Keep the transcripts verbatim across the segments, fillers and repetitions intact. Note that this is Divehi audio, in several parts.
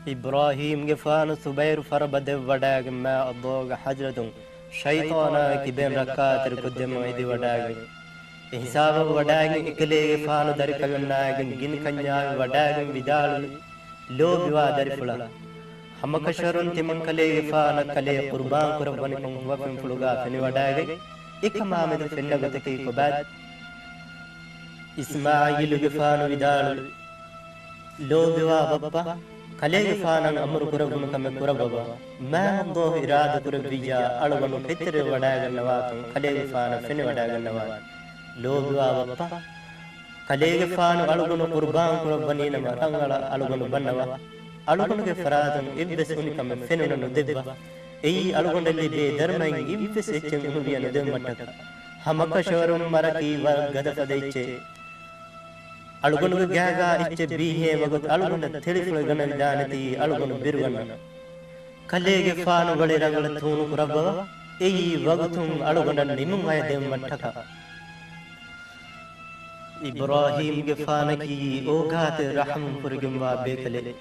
އިބްރާހީމްގެފާނު ޒުބައިރު ފަރުބަ ދެއްވަޑައިގެން މާތް ﷲ ގެ ޙަޟްރަތުން ޝައިޠާނާއި ކިބައިން ރައްކާތެރިކޮށްދެމުން އެދިވަޑައިގެން، އެ ހިސާބަށް ވަޑައިގެން އެކަލޭގެފާނު ދަރިކަލުންނާއިގެން ގިނަ ކަންޏާވެ ވަޑައިގެން ވިދާޅުވި، ލޯބިވާ ދަރިފުޅާ! ހަމަކަށަވަރުން ތިމަންކަލޭގެފާނަށް ކަލޭ ޤުރުބާން ކުރައްވަނިކޮށް ހުވަފެންފުޅުގާ ފެނިވަޑައިގަތް، އެކަމާމެދު ފެންނަ ގޮތަކީ ކޮބާތަ؟ އިސްމާޢީލުގެފާނު ވިދާޅުވި، ލޯބިވާ ބައްޕަ، ކަލޭގެފާނަށް އަމުރު ކުރެއްވުނު ކަމެއް ކުރައްވަބަ. މާތް ﷲ އިރާދަ ކުރެއްވިއްޔާ، އަޅުގަނޑު ފެތުރިވެވަޑައިގަންނަވާކަން ކަލޭގެފާނަށް ފެނިވަޑައިގަންނަވާނެ. ލޯބިވާ ބައްޕަ، ކަލޭގެފާނު އަޅުގަނޑު ޤުރުބާން ކުރައްވަނީނަމަ، ރަނގަޅަށް އަޅުގަނޑު ބަންނަވާ. އަޅުގަނޑުގެ ފަރާތުން އެއްވެސް އުނިކަމެއް ފެނުނަ ނުދެއްވާ. އެއީ އަޅުގަނޑަށް ލިބޭ ދަރުމައިން އެއްވެސް އެއްޗެއް އުނުވިޔަ ނުދެވުމަށްޓަކާ. ހަމަކަށަވަރުން މަރަކީ ވަރަށް ގަދަފަދަ އެއްޗެއް. އަޅުގަނޑުގެ ގާގާ އެއްޗެއް ބީހޭ ވަގުތު އަޅުގަނޑަށް ތެޅިފުޅެއް ގަނެވިދާނެތީ އަޅުގަނޑު ބިރުގަންނަން. ކަލޭގެފާނު ވަޅި ރަނގަޅަށް ތޫނު ކުރައްވަވާ. އެއީ ވަގުތުން އަޅުގަނޑަށް ނިމުން އަޔަށް ދެވުމަށްޓަކާ. އިބްރާހީމްގެފާނަކީ އޯގާތެރި ރަޙްމުން ފުރިގެންވާ ބޭކަލެއް.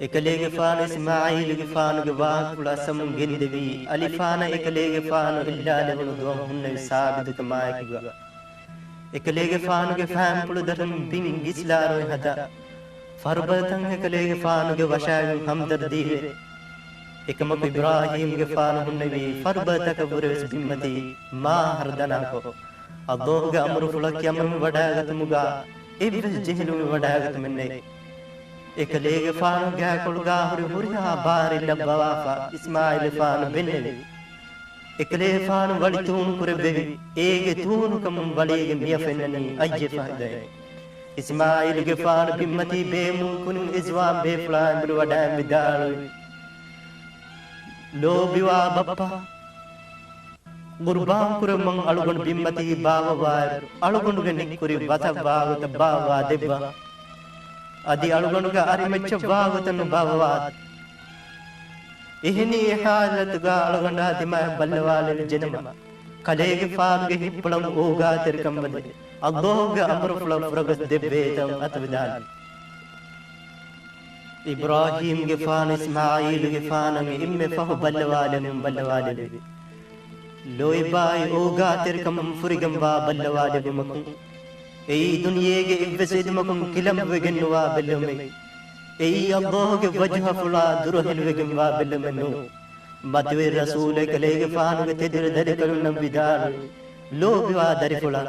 އެކަލޭގެފާނު އިސްމާޢީލުގެފާނުގެ ވާހަކަފުޅު އަސްލުމުން ގެންދެވީ، އަލިފާނަށް އެކަލޭގެފާނު އެއްލާލެވުނު ދުވަހު ހުންނެވި ސާބިތުގެ މާތްކަމުގަ. އެކަލޭގެފާނުގެ ފާންޕުޅު ދަތުން ބިން ގިސްލާރޮއެ ހަދާ، ފަރުބަދަތައް އެކަލޭގެފާނުގެ ވަށާގެން ހަމްދަރްދީވެ. އެކަމަކު އިބްރާހީމްގެފާނު ހުންނެވީ ފަރުބަދަތަކަށްވުރެވެސް ބިންމަތީ މާ ހަރުދަނާކޮށް، ﷲ ގެ އަމުރުފުޅަށް ކިޔަމަން ވަޑައިގަތުމުގާ އެއްވެސް ޖެހިލުން ވަޑައިގަތުމެއް ނެތް. އެކަލޭގެފާނު ގާކޮޅުގާ ހުރި ހުރިހާ ބާރެއް ލައްވަވާފަ އިސްމާޢީލުގެފާނު ބެންނެވި. އެކަލޭގެފާނު ވަޅި ތޫނު ކުރެއްވެވި. އޭގެ ތޫނުކަމުން ވަޅީގެ މިޔަ ފެންނަނީ އައްޔެ ފަހަތަށް. އިސްމާޢީލުގެފާނު ބިންމަތީ ބޭއްވުމުން ކުރިން އިޒުވާން ބޭފުޅާ އެނބުރި ވަޑައިން ވިދާޅުވި، ލޯބިވާ ބައްޕަ، ޤުރުބާން ކުރަމުން އަޅުގަނޑު ބިންމަތީ ބާއްވަވާއިރު، އަޅުގަނޑުގެ ނިއްކުރި ވަތަށް ވާގޮތަށް ބާއްވާ ދެއްވާ. އަދި އަޅުގަނޑުގެ އަރިމައްޗަށް ވާގޮތަށް ނުބާއްވާ. އެހެނީ އެ ޙާލަތުގާ އަޅުގަނޑާ ދިމާއަށް ބައްލަވާލެވި ޖެނަމަ، ކަލޭގެފާނުގެ ހިތްޕުޅަށް އޯގާތެރިކަން ވަދެ، ﷲ ގެ އަމުރުފުޅަށް ފުރަގަސް ދެއްވޭތަން އަތުވެދާނެ. އިބްރާހީމްގެފާނު އިސްމާޢީލުގެފާނަށް އެންމެ ފަހު ބައްލަވާލެވުން ބައްލަވާލެވި. ލޯތްބާއި އޯގާތެރިކަމުން ފުރިގެންވާ ބައްލަވާލެވުމަކުން، އެއީ ދުނިޔޭގެ އެއްވެސް އެދުމަކުން ކިލަނބުވެގެންނުވާ ބެއްލުމެއް. އެއީ ﷲ ގެ ވަޖުހަފުޅާ ދުރުހެލިވެގެންވާ ބެއްލުމެއް ނޫން. މަތިވެރި ރަސޫލެއް ކަލޭގެފާނުގެ ތެދުރި ދަރިކަލުންނަށް ވިދާޅުވި، ލޯބިވާ ދަރިފުޅާ،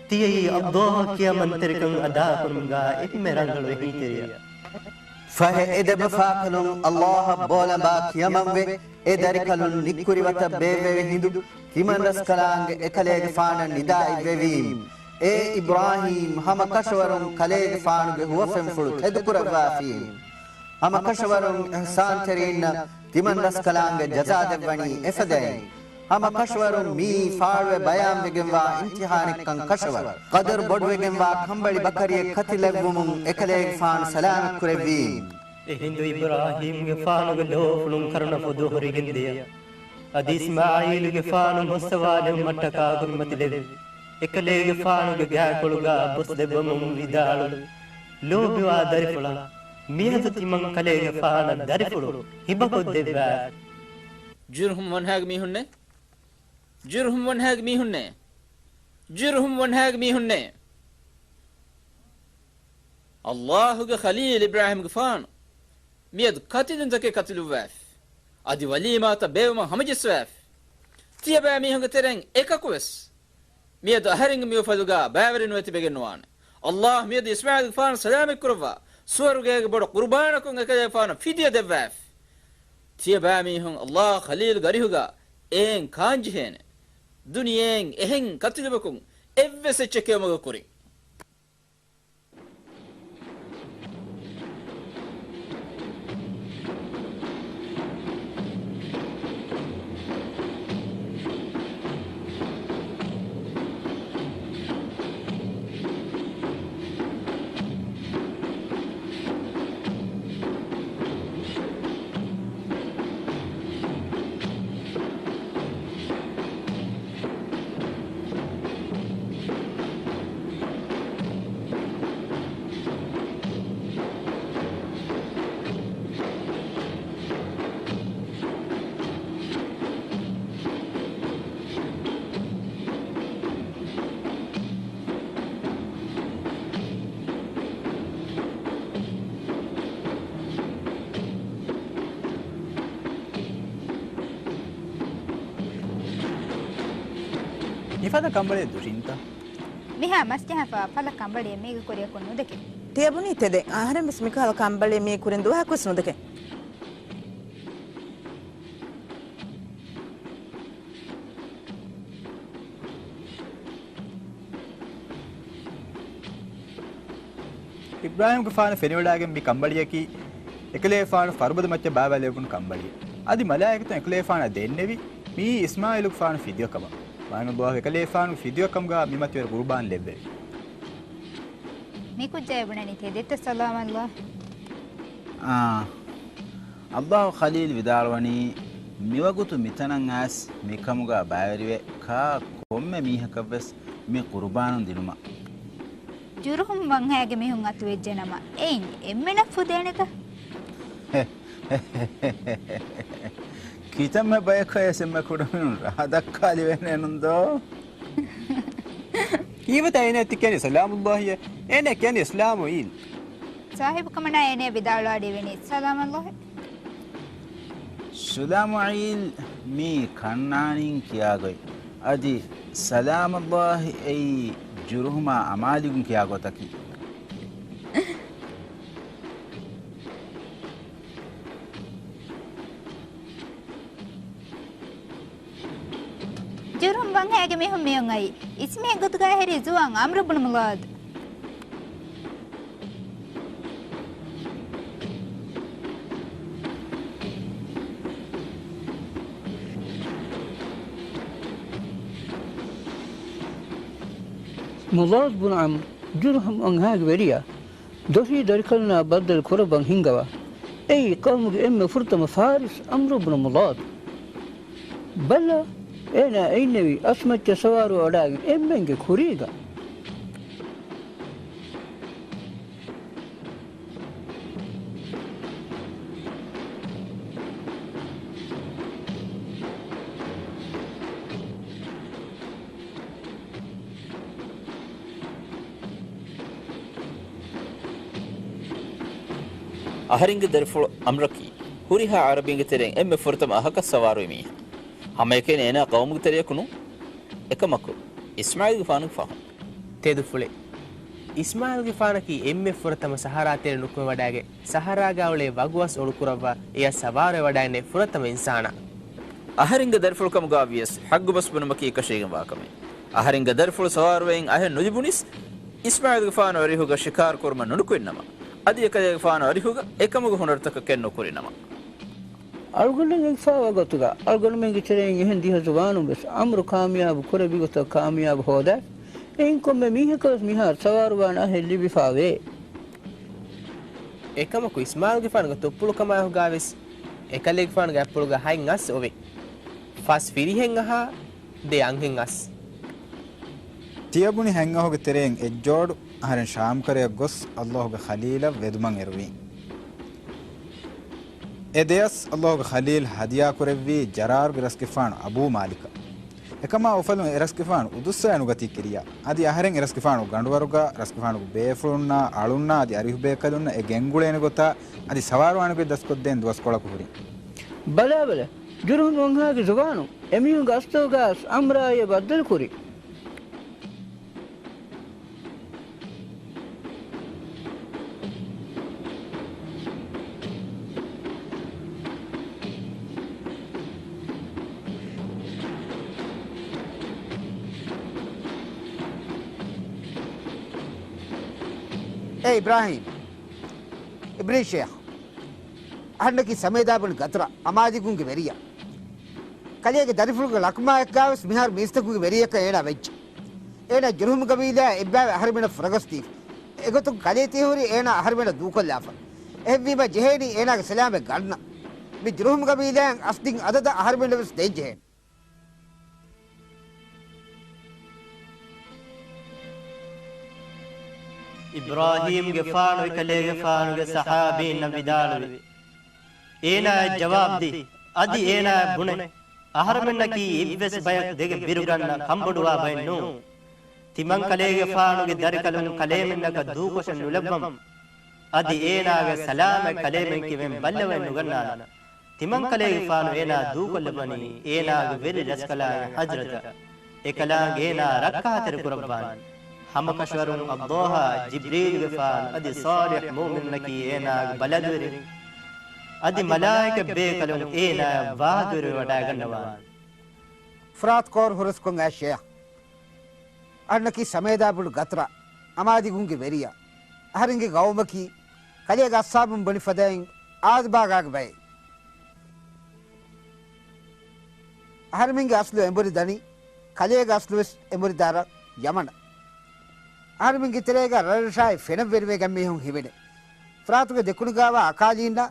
ތިޔައީ ﷲ އަށް ކިޔަމަންތެރިކަން އަދާކުރުމުގާ އެންމެ ރަނގަޅު އެހީތެރިޔާ. ފަހެ، އެ ދެބަފާކަލުން ﷲ އަށް ބޯލަނބާ ކިޔަމަންވެ، އެ ދަރިކަލުން ނިއްކުރި ވަތަށް ބޭއްވެވި ހިނދު، ތިމަންރަސްކަލާނގެ އެކަލޭގެފާނަށް ނިދާ އިއްވެވީމް، އޭ އިބްރާހީމް، ހަމަކަށަވަރުން ކަލޭގެފާނުގެ ހުވަފެންފުޅު ތެދުކުރައްވާފީމް. ހަމަކަށަވަރުން އިޙްސާންތެރީންނަށް ތިމަންރަސްކަލާނގެ ޖަޒާ ދެއްވަނީ އެފަދައިން. ހަމަކަށަވަރުން މިއީ ފާޅުވެ ބަޔާންވެގެންވާ އިމްތިޙާނެއްކަން ކަށަވަރު. ޤަދަރު ބޮޑުވެގެންވާ ކަނބަޅި ބަކަރިއެއް ކަތިލެއްވުމުން އެކަލޭގެފާނު ސަލާމަތްކުރެއްވީމް. އެހިނދު އިބްރާހީމްގެފާނުގެ ލޯފުޅުން ކަރުނަ ފުދު ހުރިގެންދިޔަ. އަދި އިސްމާޢީލުގެފާނު މޮސްސަވާލެވުމަށްޓަކާ ކުރިމަތިލެއްވި. އެކަލޭގެފާނުގެ ގާކޮޅުގާ ބޮސް ދެއްވަމުން ވިދާޅުވި، ލޯބިވާ ދަރިފުޅާ، މިއަދު ތިމަން ކަލޭގެފާނަށް ދަރިފުޅު ހިބަކޮށްދެއްވާ. ޖުރުހުމް ވަންހާގެ މީހުންނޭ؟ ޖުރުހުމް ވަންހާގެ މީހުންނޭ؟ ޖުރުހުމް ވަންހާގެ މީހުންނޭ؟ ﷲ ގެ ޚަލީލް އިބްރާހީމްގެފާނު މިއަދު ކަތިލުންތަކެއް ކަތިލުއްވާފި. އަދި ވަލީމާތައް ބޭއްވުމަށް ހަމަޖެއްސުވާފި. ތިޔަބައިމީހުންގެ ތެރެއިން އެކަކުވެސް މިއަދު އަހަރެންގެ މިއުފަލުގާ ބައިވެރިނުވެ ތިބެގެންނުވާނެ. ﷲ މިއަދު އިސްމާޢީލްގެފާނު ސަލާމަތްކުރައްވާ، ސުވަރުގޭގެ ބޮޑު ޤުރުބާނަކުން އެކަލޭގެފާނަށް ފިދިޔަ ދެއްވާފި. ތިޔަބައިމީހުން ﷲ ޚަލީލްގެ އަރިހުގާ އެއިން ކާންޖެހޭނެ. ދުނިޔެއިން އެހެން ކަތިލުވަކުން އެއްވެސް އެއްޗެއް ކެއުމުގެ ކުރިން. މިފަދަ ކަނބަޅިއެއް ދުށިންތަ؟ މިހާ މަސްޖަހާފަ ފަލަ ކަނބަޅިއެއް މީގެ ކުރިޔަކުން ނުދެކެ. ތިޔަބުނީ ތެދެއް. އަހަރެން ވެސް މިކަހަލަ ކަނބަޅިއެއް މީ ކުރިން ދުވަހަކު ވެސް ނުދެކެ. އިބްރާހީމްގެފާނަށް ފެނިވަޑައިގެން މި ކަނބަޅިއަކީ އެކަލޭގެފާނު ފަރުބަދަ މައްޗަށް ބާވާލެވުނު ކަނބަޅިއެއް. އަދި މަލާއިކަތުން އެކަލޭގެފާނަށް ދެންނެވި މިއީ އިސްމާއީލުގެފާނު ފިދިޔަ ކަމަށް. މާތްﷲ އެކަލޭގެފާނުގެ ފިދިޔަ ކަމުގަ މި މަތިވެރި ޤުރުބާން ލެއްވެވި. މި ކުއްޖާ އެ ބުނަނީ ތެދެއްތަ؟ ސަލާމް ﷲ. އާ. ﷲ ޚަލީލް ވިދާޅުވަނީ، މިވަގުތު މިތަނަށް އައިސް މިކަމުގަ ބައިވެރިވެ، ކާ ކޮންމެ މީހަކަށްވެސް މި ޤުރުބާނު ދިނުމަށް. ޖުރުހުމް ވަންހައިގެ މީހުން އަތުވެއްޖެނަމަ، އެއިން އެންމެނަށް ފުދޭނެތަ؟ ކިތަންމެ ބަޔަކު އައިސް އެންމެ ކުޑަމިނުން ރާ ދައްކާލިވޭނެ ނުންދޯ؟ ކީއްވެތަ އޭނަ ތި ކިޔަނީ ސަލާމުﷲއޭ؟ އޭނަ ކިޔަނީ ސަލާމުއީލް. ސާހިބު ކަމަނާ އޭނަ ވިދާޅުވާ ދެވެނީ ސަލާމުﷲ. ސުލާމުއީލް މީ ކަންނާނީން ކިޔާގޮތް. އަދި ސަލާމުﷲ އެއީ ޖުރުހުމާ އަމާލިގުން ކިޔާ ގޮތަކީ. ޖުރުހުމް ވަންހައިގެ މީހުން މިއޮން އައީ. އިސްމީހެއް ގޮތުގައި ހެރީ ޒުވާން ޢަމްރު ބުނު މުލާދު. މުލާދު ބުނު ޢަމްރު، ޖުރުހުމް ވަންހައިގެ ވެރިޔާ. ދޮށީ ދަރިކަލުންނާ ބައްދަލު ކުރައްވަން ހިންގަވާ. އެއީ ޤައުމުގެ އެންމެ ފުރަތަމަ ފާރިސް ޢަމްރު ބުނު މުލާދު. ބަލަ، އޭނާ އެއިންނެވި އަސްމައްޗަށް ސަވާރުވެވަޑައިގެން އެންމެންގެ ކުރީގަ. އަހަރެންގެ ދަރިފުޅު ޢަމްރަކީ ހުރިހާ ޢަރަބީންގެ ތެރެއިން އެންމެ ފުރަތަމަ އަހަކަށް ސަވާރުވި މީހާ. ހަމައެކަނި އޭނާ ޤައުމުގެ ތެރެޔަކު ނޫން. އެކަމަކު، އިސްމާޢީލްގެފާނުގެ ފަހުން. ތެދުފުޅެއް. އިސްމާޢީލްގެފާނަކީ އެންމެ ފުރަތަމަ ސަހަރާ ތެރެ ނުކުމެވަޑައިގެން، ސަހަރާގަ އުޅޭ ވަގުވަސް އޮޅުކުރައްވާ، އެޔަށް ސަވާރުވެވަޑައިގެންނެވި ފުރަތަމަ އިންސާނާ. އަހަރެންގެ ދަރިފުޅު ކަމުގަ ވިޔަސް، ޙައްޤުބަސް ބުނުމަކީ އެކަށީގެންވާ ކަމެއް. އަހަރެންގެ ދަރިފުޅު ސަވާރުވެއިން އަހެން ނުލިބުނީސް، އިސްމާޢީލްގެފާނު އަރިހުގަ ޝިކާރު ކުރުމަށް ނުނުކުތްނަމަ، އަދި އެކަލޭގެފާނު އަރިހުގަ އެކަމުގެ ހުނަރުތަކަކަށް ނުކުރިނަމަ. އަޅުގަނޑުމެން އެއްފާވާ ގޮތުގަ، އަޅުގަނޑުމެންގެ ތެރެއިން އެހެން ދިހަ ޒުވާނުން ވެސް ޢަމްރު ކާމިޔާބު ކުރެއްވި ގޮތަށް ކާމިޔާބު ހޯދާފި. އެއިން ކޮންމެ މީހަކަށް ވެސް މިހާރު ސަވާރުވާން އަހެއް ލިބިފާވޭ. އެކަމަކު، އިސްމާޢީލްގެފާނުގެ ތުއްޕުޅުކަމާއެކުގަ ވެސް، އެކަލޭގެފާނުގެ އަތްޕުޅުގަ ހަތް އަސް އޮވޭ. ފަސް ފިރިހެން އަހާ، ދެ އަންހެން އަސް. ތިޔަބުނި ހަތް އަހުގެ ތެރެއިން އެއްޖޯޑު އަހަރެން ޝާމްކަރަޔަށް ގޮސް، ﷲގެ ޚަލީލަށް ވެދުމަށް އެރުވީ. އެ ދެއަސް ﷲގެ ޚަލީލް ހަދިޔާކުރެއްވީ ޖަރާރުގެ ރަސްގެފާނު އަބޫ މާލިކަށް. އެކަމާ އުފަލުން އެ ރަސްގެފާނު އުދުއްސަވާ ނުގަތީ ކިރިޔާ. އަދި އަހަރެން އެ ރަސްގެފާނު ގަނޑުވަރުގަ ރަސްގެފާނުގެ ބޭފުޅުންނާ، އަޅުންނާ އަދި އަރިހުބޭކަލުންނަށް އެ ގެންގުޅޭނެ ގޮތާ އަދި ސަވާރުވާނެ ގޮތް ދަސްކޮށްދޭން ދުވަސްކޮޅަކު ހުރި. ބަލާބަލަ، ޖުރުހުމް ވަންހާގެ ޒުވާނުން އެމީހުންގެ އަސްތަކުގަ އަމްރާއޭ ބައްދަލުކުރި. އޭ އިބްރާހީމް، އިބްރީ ޝޭޚް، އަހަންނަކީ ސަމޭދާ ބިން ގަތްރަ، އަމާޒިގުންގެ ވެރިޔާ. ކަލޭގެ ދަރިފުޅުގެ ޅަކުމާއެއްގަ ވެސް މިހާރު މީސްތަކުގެ ވެރިޔަކަށް އޭނާ ވެއްޖެ. އޭނާ ޖުރުހުމް ގަބީލާއާ އެއްބައިވެ އަހަރެމެނަށް ފުރަގަސްދީފަ. އެގޮތުން ކަލޭ ތިހުރީ އޭނާ އަހަރެމެނަށް ދޫކޮށްލާފަ. އެހެންވީމަ ޖެހޭނީ އޭނާގެ ސަލާމަތް ގަންނަން. މި ޖުރުހުމް ގަބީލާއިން އަސް ދިން އަދަދަށް އަހަރެމެންނަށް ވެސް ދޭން ޖެހޭނެ. އިބްރާހީމްގެފާނު އެކަލޭގެފާނުގެ ޞަޙާބީންނަށް ވިދާޅުވި. އޭނާއަށް ޖަވާބުދީ. އަދި އޭނާއަށް ބުނޭ. އަހަރެމެންނަކީ އެއްވެސް ބަޔަކު ދެގެ ބިރުގަންނަ ކަނބޮޑުވާ ބައެއް ނޫން. ތިމަންކަލޭގެފާނުގެ ދަރިކަލުން ކަލޭމެންނަކަށް ދޫކޮށެއް ނުލައްވަމު. އަދި އޭނާގެ ސަލާމަތް ކަލޭމެން ކިވެން ބައްލަވައެއް ނުގަންނާނަން. ތިމަންކަލޭގެފާނު އޭނާ ދޫކޮށްލައްވަނީ އޭނާގެ ވެރި ރަސްކަލާނގެ ޙަޟްރަތަށް. އެކަލާނގެ އޭނާ ރައްކާތެރި ކުރައްވާނެ. ހަމަކަށަވަރުން ﷲ އާ ޖިބްރީލުގެފާނު އަދި ޞާލިޙު މުއުމިނުންނަކީ އޭނާގެ ބަލަދުވެރިން. އަދި މަލާއިކަ ބޭކަލުން އޭނާއަށް ވާދުވެރިވެވަޑައިގަންނަވާނެ. ފުރާތު ކޯރު ހުރަސްކޮށް އައި ޝޭޚް. އަހަރެންނަކީ ސަމޭދާބުޑު ގަތްރާ، އަމާދީގުންގެ ވެރިޔާ. އަހަރެންގެ ގައުމަކީ ކަލޭގެ އަސްހާބުން ބުނި ފަދައިން އާދު ބާގާގެ ބައެއް. އަހަރެމެންގެ އަސްލު އެނބުރި ދަނީ ކަލޭގެ އަސްލުވެސް އެނބުރި ދާރަ ޔަމަނަށް. އަހަރެމެންގެ ތެރޭގަ ރަށްރަށާއި ފެނަށް ވެރިވެގެން މީހުން ހިމެނޭ. ފުރާތުގެ ދެކުނުގާވާ އަކާލީންނާ،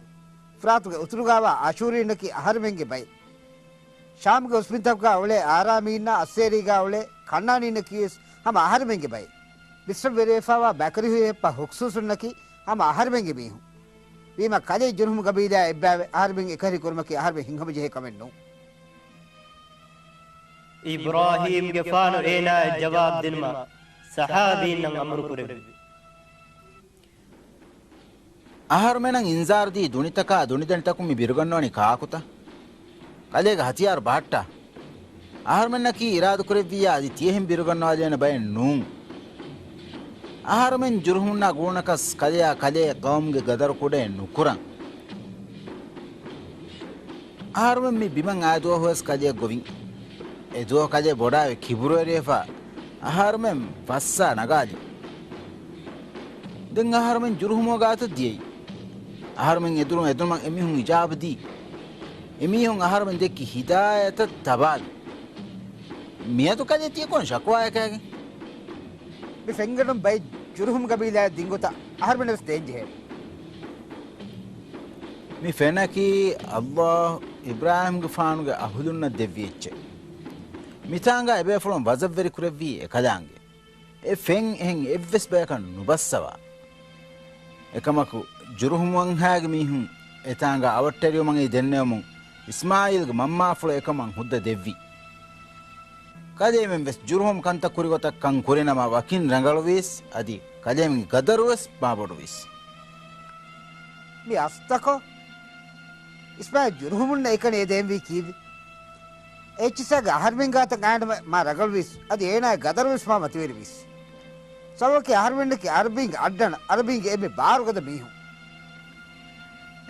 ފުރާތުގެ އުތުރުގާވާ އާޝޫރީންނަކީ އަހަރެމެންގެ ބައެއް. ޝާމްގެ އުސްބިންތަކުގާ އުޅޭ އާރާމީންނާ އައްސޭރީގާ އުޅޭ ކަންނާނީންނަކީވެސް ހަމަ އަހަރެމެންގެ ބައެއް. ބިސްރަށް ވެރިވެފާވާ ބަކަރި ހުއިހެއްޕަ ހުކްސޫސުންނަކީ ހަމަ އަހަރެމެންގެ މީހުން. ވީމަ ކަލޭ ޖުރުހުމް ގަބީލާއާ އެއްބައިވެ އަހަރެމެން އެކަހެރި ކުރުމަކީ އަހަރެމެން ހިތްހަމަޖެހޭ ކަމެއް ނޫން. އިބްރާހީމްގެފާނު އޭނާއަށް ޖަވާބު ދިނުމަށް ޞަޙާބީންނަށް އަމުރު ކުރެއްވި. އަހަރުމެނަށް އިންޒާރުދީ ދުނިތަކާ ދުނިދަނޑިތަކުން މި ބިރުގަންނަވަނީ ކާކުތަ؟ ކަލޭގެ ހަތިޔާރު ބަހައްޓާ. އަހަރުމެންނަކީ އިރާދަކުރެއްވިއްޔާ އަދި ތިޔަހެން ބިރުގަންނަވާލެވޭނެ ބައެއް ނޫން. އަހަރުމެން ޖުރުހުމުންނާ ގުޅުނަކަސް ކަލެޔާ ކަލޭ ޤައުމުގެ ގަދަރު ކުޑައެއް ނުކުރަން. އަހަރުމެން މި ބިމަށް އައި ދުވަހުވެސް ކަލެޔަށް ގޮވިން. އެ ދުވަހު ކަލޭ ބޮޑާވެ ކިބުރުވެރިވެފަ އަހަރުމެން ފައްސާ ނަގާލި. ދެން އަހަރުމެން ޖުރުހުމުގެ ގާތަށް ދިޔައީ. އަހަރުމެން އެދުރުން އެދުމަށް އެމީހުން އިޖާބަ ދީ. އެމީހުން އަހަރުމެން ދެއްކި ހިދާޔަތަށް ތަބާލި. މިއަދު ކަލޭ ތިޔަ ކޮން ޝަކުވާއެއް ކައިގެން؟ މި ފެންގަނޑުން ބައެއް ޖުރުހުމް ގަބީލާއަށް ދިން ގޮތަށް އަހަރުމެންނަށް ވެސް ދޭންޖެހޭ. މި ފެނަކީ ﷲ އިބްރާހީމްގެފާނުގެ އަހުލުންނަށް ދެއްވި އެއްޗެއް. މިތާނގަ އެބޭފުޅުން ވަޒަށްވެރި ކުރެއްވީ އެކަލާނގެ. އެ ފެން އެހެން އެއްވެސް ބަޔަކަށް ނުބައްސަވާ. އެކަމަކު، ޖުރުހުމުވަންހާގެ މީހުން އެތާނގަ އަވަށްޓެރިވުމަށް ދެންނެވުމުން އިސްމާއީލްގެ މަންމާފުޅު އެކަމަށް ހުއްދަ ދެއްވި. ކަލޭމެން ވެސް ޖުރުހުމް ކަންތައް ކުރިގޮތަށް ކަން ކުރިނަމަ ވަކިން ރަނގަޅުވީސް އަދި ކަލޭމެންގެ ގަދަރުވެސް މާބޮޑުވީސް. މި އަސްތަކޮ އިސްމާއީލް ޖުރުހުމުންނަށް އެކަނި އެދޭންވީ ކީއްވެ؟ އެއްޗިއްސާގެ އަހަރުމެން ގާތަށް އާނަމަ މާ ރަނގަޅުވީސް އަދި އޭނާގެ ގަދަރުވެސް މާ މަތިވެރިވީސް. ސަބަބަކީ އަހަރުމެންނަކީ އަރަބީންގެ އައްޑަނަ، އަރަބީންގެ އެންމެ ބާރުގަދަ މީހުން.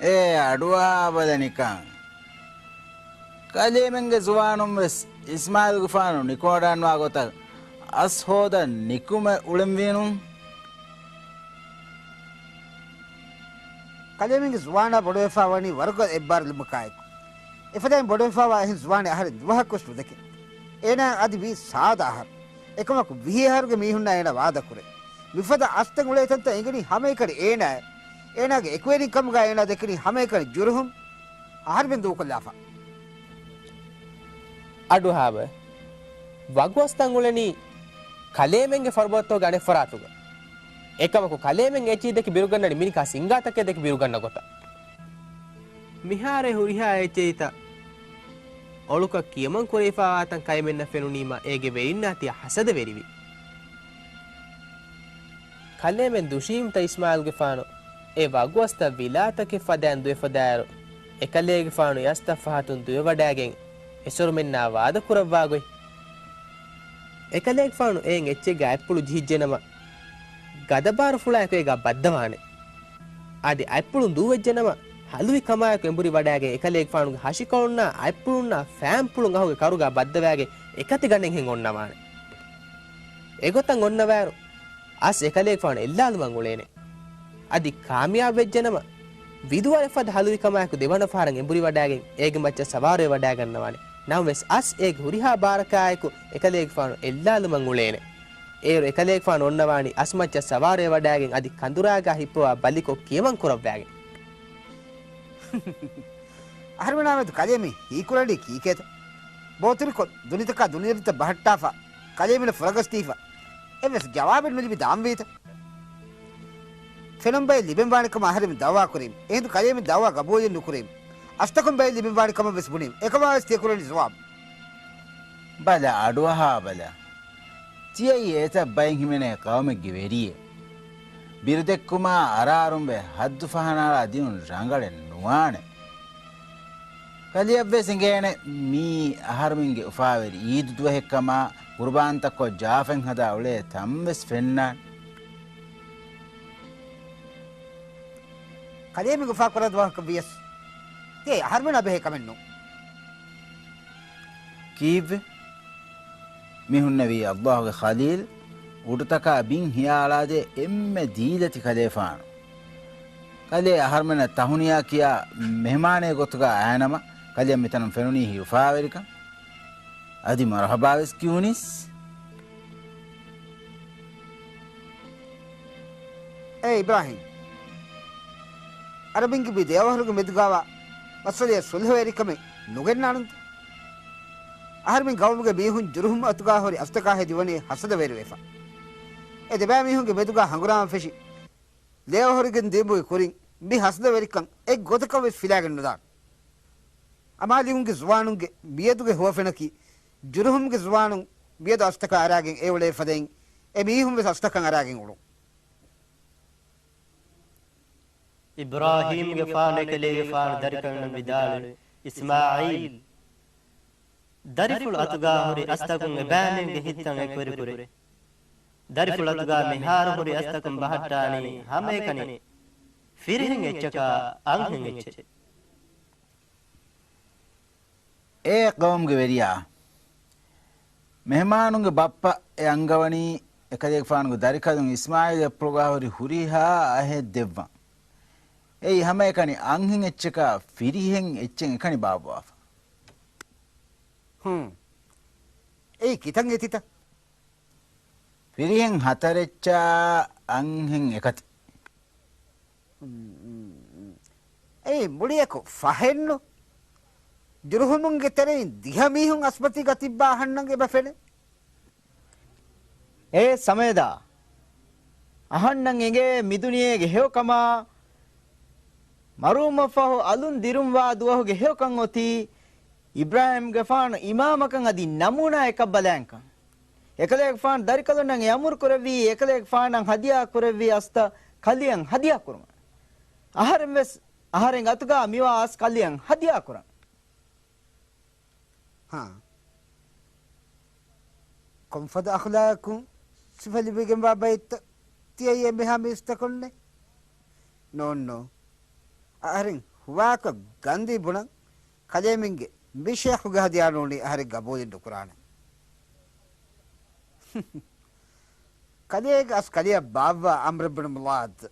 އޭ އަޑުއަހާބަލަ ނިކަން. ކަލޭމެންގެ ޒުވާނުން ވެސް އިސްމާއީލްގެފާނު ނިކުމެވަޑައިގަންނަވާ ގޮތަށް އަސް ހޯދަން ނިކުމެ އުޅެންވީނު. ކަލޭމެންގެ ޒުވާނާ ބޮޑުވެފާ ވަނީ ވަރުގަދަ އެއްބާރުލުމަކާއެކު. އެފަދައިން ބޮޑުވެފާވާ އެހެން ޒުވާނެއް އަހަރެން ދުވަހަކުވެސް ނުދެކެ. އޭނާ އަދި ވީ ސާދަ އަހަރު. އެކަމަކު ވިހި އަހަރުގެ މީހުންނާ އޭނާ ވާދަކުރޭ. މިފަދަ އަސްތައް އުޅޭ ތަންތަން އެނގެނީ ހަމައެކަނި އޭނާއަށް. އޭނާގެ އެކުވެރިން ކަމުގާ އޭނާ ދެކެނީ ހަމައެކަނި ޖުރުހުމް އަހަރުމެން ދޫކޮށްލާފަ. އަޑުއަހާބަ. ވަގު އަސްތައް އުޅެނީ ކަލޭމެންގެ ފަރުބަދަތަކުގެ އަނެއްފަރާތުގަ. އެކަމަކު ކަލޭމެން އެއްޗެހި ދެކި ބިރުގަންނަނީ މިނިކާ ސިންގާތަކެއް ދެކި ބިރުގަންނަ ގޮތަށް. މިހާރު ހުރިހާ އެއްޗެހިތައް އޮޅުކަށް ކިޔަމަން ކުރެވިފާވާތަން ކަލޭމެންނަށް ފެނުނީމާ އޭގެ ވެރިންނާ ތިޔަ ހަސަދަވެރިވި. ކަލޭމެން ދުށީމްތަ އިސްމާއީލްގެފާނު އެ ވަގު އަސްތައް ވިލާތަކެއް ފަދައިން ދުވެފަދައިރު، އެކަލޭގެފާނު އެ އަސްތައް ފަހަތުން ދުވެވަޑައިގެން އެސޮރުމެންނާ ވާދަކުރައްވާ ގޮތް. އެކަލޭގެފާނު އޭން އެއްޗެއްގެ އަތްޕުޅު ޖެހިއްޖެނަމަ، ގަދަބާރުފުޅާއެކު އޭގާ ބައްދަވާނެ. އަދި އަތްޕުޅުން ދޫވެއްޖެނަމަ، ހަލުވި ކަމާއެކު އެނބުރި ވަޑައިގެން އެކަލޭގެފާނުގެ ހަށިކޮޅުންނާ އަތްޕުޅުންނާ ފައިންޕުޅުން އަހުގެ ކަރުގާ ބައްދަވައިގެން އެކަތި ގަނޑެއްހެން އޮންނަވާނެ. އެގޮތަށް އޮންނަވާއިރު، އަސް އެކަލޭގެފާނު އެއްލާލުމަށް އުޅޭނެ. އަދި ކާމިޔާބު ވެއްޖެނަމަ، ވިދުވަރެއް ފަދަ ހަލުވި ކަމާއެކު ދެވަނަ ފަހަރަށް އެނބުރި ވަޑައިގެން އޭގެ މައްޗަށް ސަވާރުވެވަޑައިގަންނަވާނެ. ނަމަވެސް އަސް އޭގެ ހުރިހާ ބާރަކާއެކު އެކަލޭގެފާނު އެއްލާލުމަށް އުޅޭނެ. އޭރު އެކަލޭގެފާނު އޮންނަވާނީ އަސް މައްޗަށް ސަވާރުވެވަޑައިގެން އަދި ކަނދުރާގާ ހިއްޕަވާ ބަލިކޮށް ކިޔަމަން ކުރައްވައިގެން. އަހަރުމެނާމެދު ކަލޭ މި ހީކުރަނީ ކީކޭތަ؟ ބޯތިރިކޮށް، ދުނިތަކާ ދުނިދަނޑިތައް ބަހައްޓާފަ، ކަލޭމެނަށް ފުރަގަސްދީފަ، އެއްވެސް ޖަވާބެއް ނުލިބި ދާންވީތަ؟ ފެނުން ބައެއް ލިބެންވާނެ ކަމަށް އަހަރެމެން ދައުވާ ކުރީމް. އެހިނދު ކަލޭމެން ދައުވާ ގަބޫލެއް ނުކުރީމް. އަސްތަކުން ބައެއް ލިބެންވާނެ ކަމަށް ވެސް ބުނީމް. އެކަމާ ވެސް ތިޔަ ކުރަނީ ޒުވާބު. ބަލަ، އަޑުއަހާ ބަލަ. ތިޔައީ އެތައް ބައެއް ހިމެނޭ ޤައުމެއްގެ ވެރިއެއް. ބިރުދެއްކުމާ އަރާރުންވެ ހައްދު ފަހަނާޅާ ދިޔުން ރަނގަޅެއް ނުވާނެ. ކަލެޔަށްވެސް އެނގޭނެ މީ އަހަރުމެންގެ އުފާވެރި އީދު ދުވަހެއްކަމާ، ޤުރުބާންތައްކޮށް ޖާފެން ހަދާ އުޅޭ ތަންވެސް ފެންނާނެ. ކަލޭމެން އުފާކުރާ ދުވަހަކަށް ވިޔަސް، ތިޔަ އަހަރުމެންނާ ބެހޭ ކަމެއް ނޫން. ކީއްވެ؟ މި ހުންނެވީ ﷲ ގެ ޚަލީލް އުޑުތަކާ ބިން ހިޔާ އަޅާދޭ އެންމެ ދީލަތި ކަލޭފާނު. ކަލޭ އަހަރުމެންނަށް ތަހުނިޔާ ކިޔާ މެހެމާނެއް ގޮތުގަ އައިނަމަ، ކަލެއަށް މިތަނުން ފެނުނީ ހިތުފާވެރިކަން. އަދި މަރުޙަބާވެސް ކިޔުނީސް. އޭ އިބްރާހީމް، އަރަބިންގެ މި ދެއަވަހަރުގެ މެދުގާވާ މައްސަލަޔަށް ޞުލްޙުވެރިކަމެއް ނުގެންނާނަންތަ؟ އަހަރެމެން ޤައުމުގެ މީހުން ޖުރުހުމް އަތުގާ ހުރި އަސްތަކާ ހެދިވަނީ ޙަސަދަވެރިވެފަ. އެ ދެބައިމީހުންގެ މެދުގާ ހަނގުރާމަ ފެށި، ލެޔަވަހުރިގެން ދިޔުމުގެ ކުރިން މި ޙަސަދަވެރިކަން އެއްގޮތަކަށް ވެސް ފިލާގެން ނުދާނެ. އަމާލިގުންގެ ޒުވާނުންގެ މިއަދުގެ ހުވަފެނަކީ، ޖުރުހުމްގެ ޒުވާނުން މިއަދު އަސްތަކަށް އަރާގެން އެ އުޅޭ ފަދައިން، އެ މީހުން ވެސް އަސްތަކަށް އަރާގެން އުޅުން. އިބްރާހީމްގެފާނު އެކަލޭގެފާނު ދަރިކަލުންނަށް ވިދާޅުވި، އިސްމާޢީލް، ދަރިފުޅު އަތުގާ ހުރި އަސްތަކުން އެބައިމީހުންގެ ހިތްތައް އެކުވެރިކުރޭ. ދަރިފުޅު އަތުގާ މިހާރު ހުރި އަސްތަކުން ބަހައްޓާނީ ހަމައެކަނި ފިރިހެން އެއްޗަކާ އަންހެން އެއްޗެއް. އޭ ޤައުމުގެ ވެރިޔާ! މެހެމާނުންގެ ބައްޕަ އެ އަންގަވަނީ އެކަލޭގެފާނުގެ ދަރިކަލުން އިސްމާޢީލް އެއްޕުޅުގާ ހުރި ހުރިހާ އަހެއް ދެއްވަން. އެއީ ހަމައެކަނި އަންހެން އެއްޗަކާ ފިރިހެން އެއްޗެއް އެކަނި ބާއްވާފަ. ހުން. އެއީ ކިތަން އެތިތަ؟ ފިރިހެން ހަތަރެއްޗާ އަންހެން އެކަތި. އެއީ މުޅިއަކު ފަހެއްނު؟ ޖުރުހުމުންގެ ތެރެއިން ދިހަ މީހުން އަސްބަތީގަ ތިއްބާ އަހަންނަށް އެބަ ފެނޭ. އޭ ސަމޭދާ! އަހަންނަށް އެނގޭ މިދުނިޔޭގެ ހެޔޮކަމާ، މަރުވުމަށްފަހު އަލުން ދިރުންވާ ދުވަހުގެ ހެޔޮކަން އޮތީ، އިބްރާހީމްގެފާނު އިމާމަކަށް އަދި ނަމޫނާއެއް އެކަށް ބަލާންކަން. އެކަލޭގެފާނު ދަރިކަލުންނަށް އެ އަމުރު ކުރެއްވީ، އެކަލޭގެފާނަށް ހަދިޔާ ކުރެއްވި އަސްތައް ކަލިއަށް ހަދިޔާ ކުރުމަށް. އަހަރެން ވެސް އަހަރެން އަތުގާ މިވާ އަސް ކަލިއަށް ހަދިޔާ ކުރަން. ހާ. ކޮންފަދަ އަޚްލާޤުން ސިފަލިބިގެންވާ ބައެއްތަ ތިޔައީ އެންމެހާ މީސްތަކުންނެއް؟ ނޫން ނޫން. އަހަރެން ހުވާކޮށް ގަންދީ ބުނަން، ކަލޭމެންގެ މި ޝޭޚުގެ ހަދިޔާ ނޫނީ އަހަރެން ގަބޫލެއް ނުކުރާނެ. ކަލޭގެ އަސް ކަލިއަށް ބާއްވާ ޢަމްރު ބިން މުޢާޛް.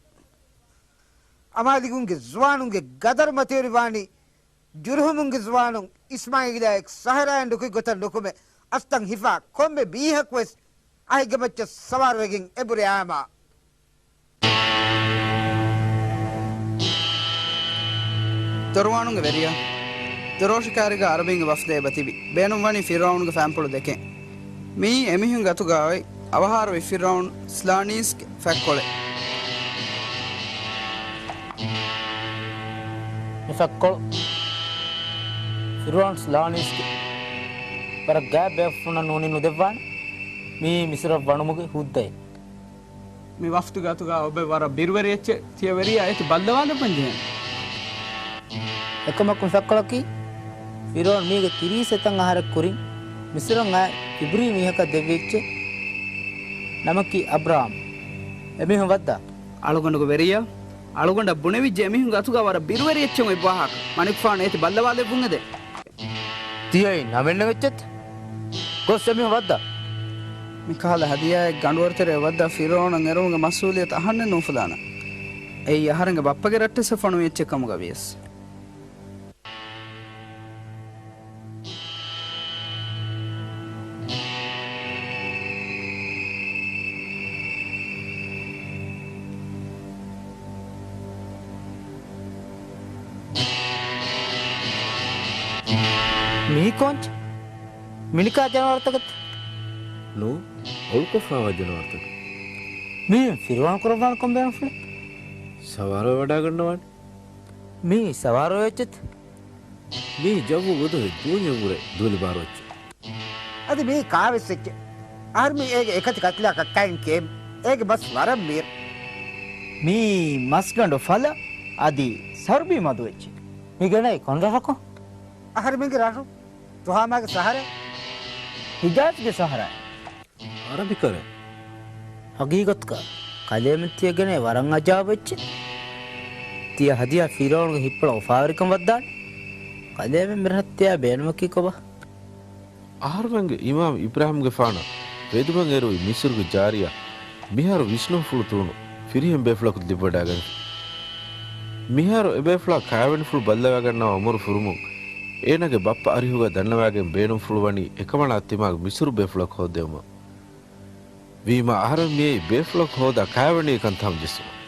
އަމާލިގުންގެ ޒުވާނުންގެ ގަދަރު މަތިވެރިވާނީ، ޖުރުހުމުންގެ ޒުވާނުން އިސްމާޢީލާއެކު ސަހަރާއަށް ނުކުތް ގޮތަށް ނުކުމެ، އަސްތަން ހިފާ ކޮންމެ މީހަކުވެސް އަހިގެ މައްޗަށް ސަވާރުވެގެން އެބުރި އާމާ. ދޮރުވާނުގެ ވެރިޔާ، ދޮރޯށި ކާރިގަ އަރަބިންގެ ވަފްދެއް އެބަތިބި. ބޭނުންވަނީ ފިރުޢައުނުގެ ފައިންޕުޅު ދެކެން. މިއީ އެމީހުންގެ އަތުގަ އޮތް އަވަހާރަވި ފިރުޢައުން ސްލާނީސްގެ ފަތްކޮޅެއް. މި ފަތްކޮޅު ފިރުޢައުން ސްލާނީސްގެ ވަރަށް ގާތް ބޭފުޅުންނަށް ނޫނީ ނުދެއްވާނެ. މިއީ މިސްރަށް ވަނުމުގެ ހުއްދައެއް. މި ވަފްދުގެ އަތުގަ އޮބެ ވަރަށް ބިރުވެރި އެއްޗެއް ތިޔަ ވެރިޔާ އޭތި ބައްލަވާލައްވަން ޖެހޭނެ. އެކަމަކު މި ފަތްކޮޅަކީ ފިރުޢައުން މީގެ ތިރީސް އެތަން އަހަރެއް ކުރިން މިސްރަށް އައި އިބްރީ މީހަކަށް ދެއްވި އެއްޗެއް. ނަމަކީ އަބްރާމް. އެމީހުން ވައްދާ. އަޅުގަނޑުގެ ވެރިޔާ، އަޅުގަނޑަށް ބުނެވިއްޖެ އެމީހުންގެ އަތުގަ ވަރަށް ބިރުވެރި އެއްޗެއް އޮތް ވާހަކަ. މަނިކުފާނު އޭތި ބައްލަވާލެއްވުން އެދޭ. ތިޔައީ ނަމެއްނެތް އެއްޗެއްތަ؟ ގޮސް އެމީހުން ވައްދާ. މިކަހަލަ ހަދިޔާއެއް ގަނޑުވަރުތެރެއަށް ވައްދާ ފިރުޢައުނަށް އެރުމުގެ މަސްއޫލިއްޔަތު އަހަންނެއް ނޫފުލާނަން. އެއީ އަހަރެންގެ ބައްޕަގެ ރައްޓެއްސަށް ފޮނުވި އެއްޗެއް ކަމުގަ ވިޔަސް. މީ ކޯންޗެއް؟ މިނިކާ ޖަނަވަރުތަކެއްތަ؟ ނޫ، އޮޅުކޮށްފައިވާ ޖަނަވަރުތަކެއް. މި ފިރުޢައުން ކުރައްވާނެ ކޮން ބޭނުންފުޅެއް؟ ސަވާރުވެ ވަޑައިގަންނަވާނެ. މީ ސަވާރުވެ އެއްޗެއްތަ؟ މީ ޖައްވު ގޮދޮހެއް ދޫންޏެއް ވުރެ ދޫލި ބާރު އެއްޗެއް. އަދި މީ ކާވެސް އެއްޗެއް. އަހަރު މީ އޭގެ އެކަތި ކަތިލާ ކައްކާއިން ކޭމް. އޭގެ ބަސް ވަރަށް މީރު. މީ މަސްގަނޑު ފަލަ އަދި ސަރުބީ މަދު އެއްޗެއް. މި ގެނައީ ކޮން ރަށަކުން؟ އަހަރުމެންގެ ރަށު. ތުހާމާގެ ސަހަރާ؟ ހިޖާޒްގެ ސަހަރާ. އަރަބިކަރަން. ހަގީގަތުގަ ކަލޭމެން ތިޔަ ގެނައި ވަރަށް އަޖާބު އެއްޗެއް. ތިޔަ ހަދިޔާ ފިރުޢައުނުގެ ހިތްޕުޅަށް އުފާވެރިކަން ވައްދާނެ. ކަލޭމެން މިރަށަށް ތިޔަ ބޭނުމަކީ ކޮބާ؟ އަހަރުމެންގެ އިމާމް އިބްރާހިމްގެފާނަށް ވެދުމަށް އެރުވި މިސްރުގެ ޖާރިޔާ މިހާރު ވިސްނުންފުޅު ތުޅުނު ފިރިހެން ބޭފުޅަކު ލިބިވަޑައިގަންފި. މިހާރު އެބޭފުޅާ ކާވެނިފުޅު ބައްލަވައިގަންނަވާ އުމުރު ފުރުމުން އޭނާގެ ބައްޕަ އަރިހުގަ ދަންނަވައިގެން ބޭނުންފުޅު ވަނީ އެކަމަނާ ތިމާގެ މިސްރު ބޭފުޅަކު ހޯއްދެވުމަށް. ވީމާ އަހަރެން މިއައީ ބޭފުޅަކު ހޯދާ ކާވެނީ ކަންތައް ހަމަޖެއްސުމަށް.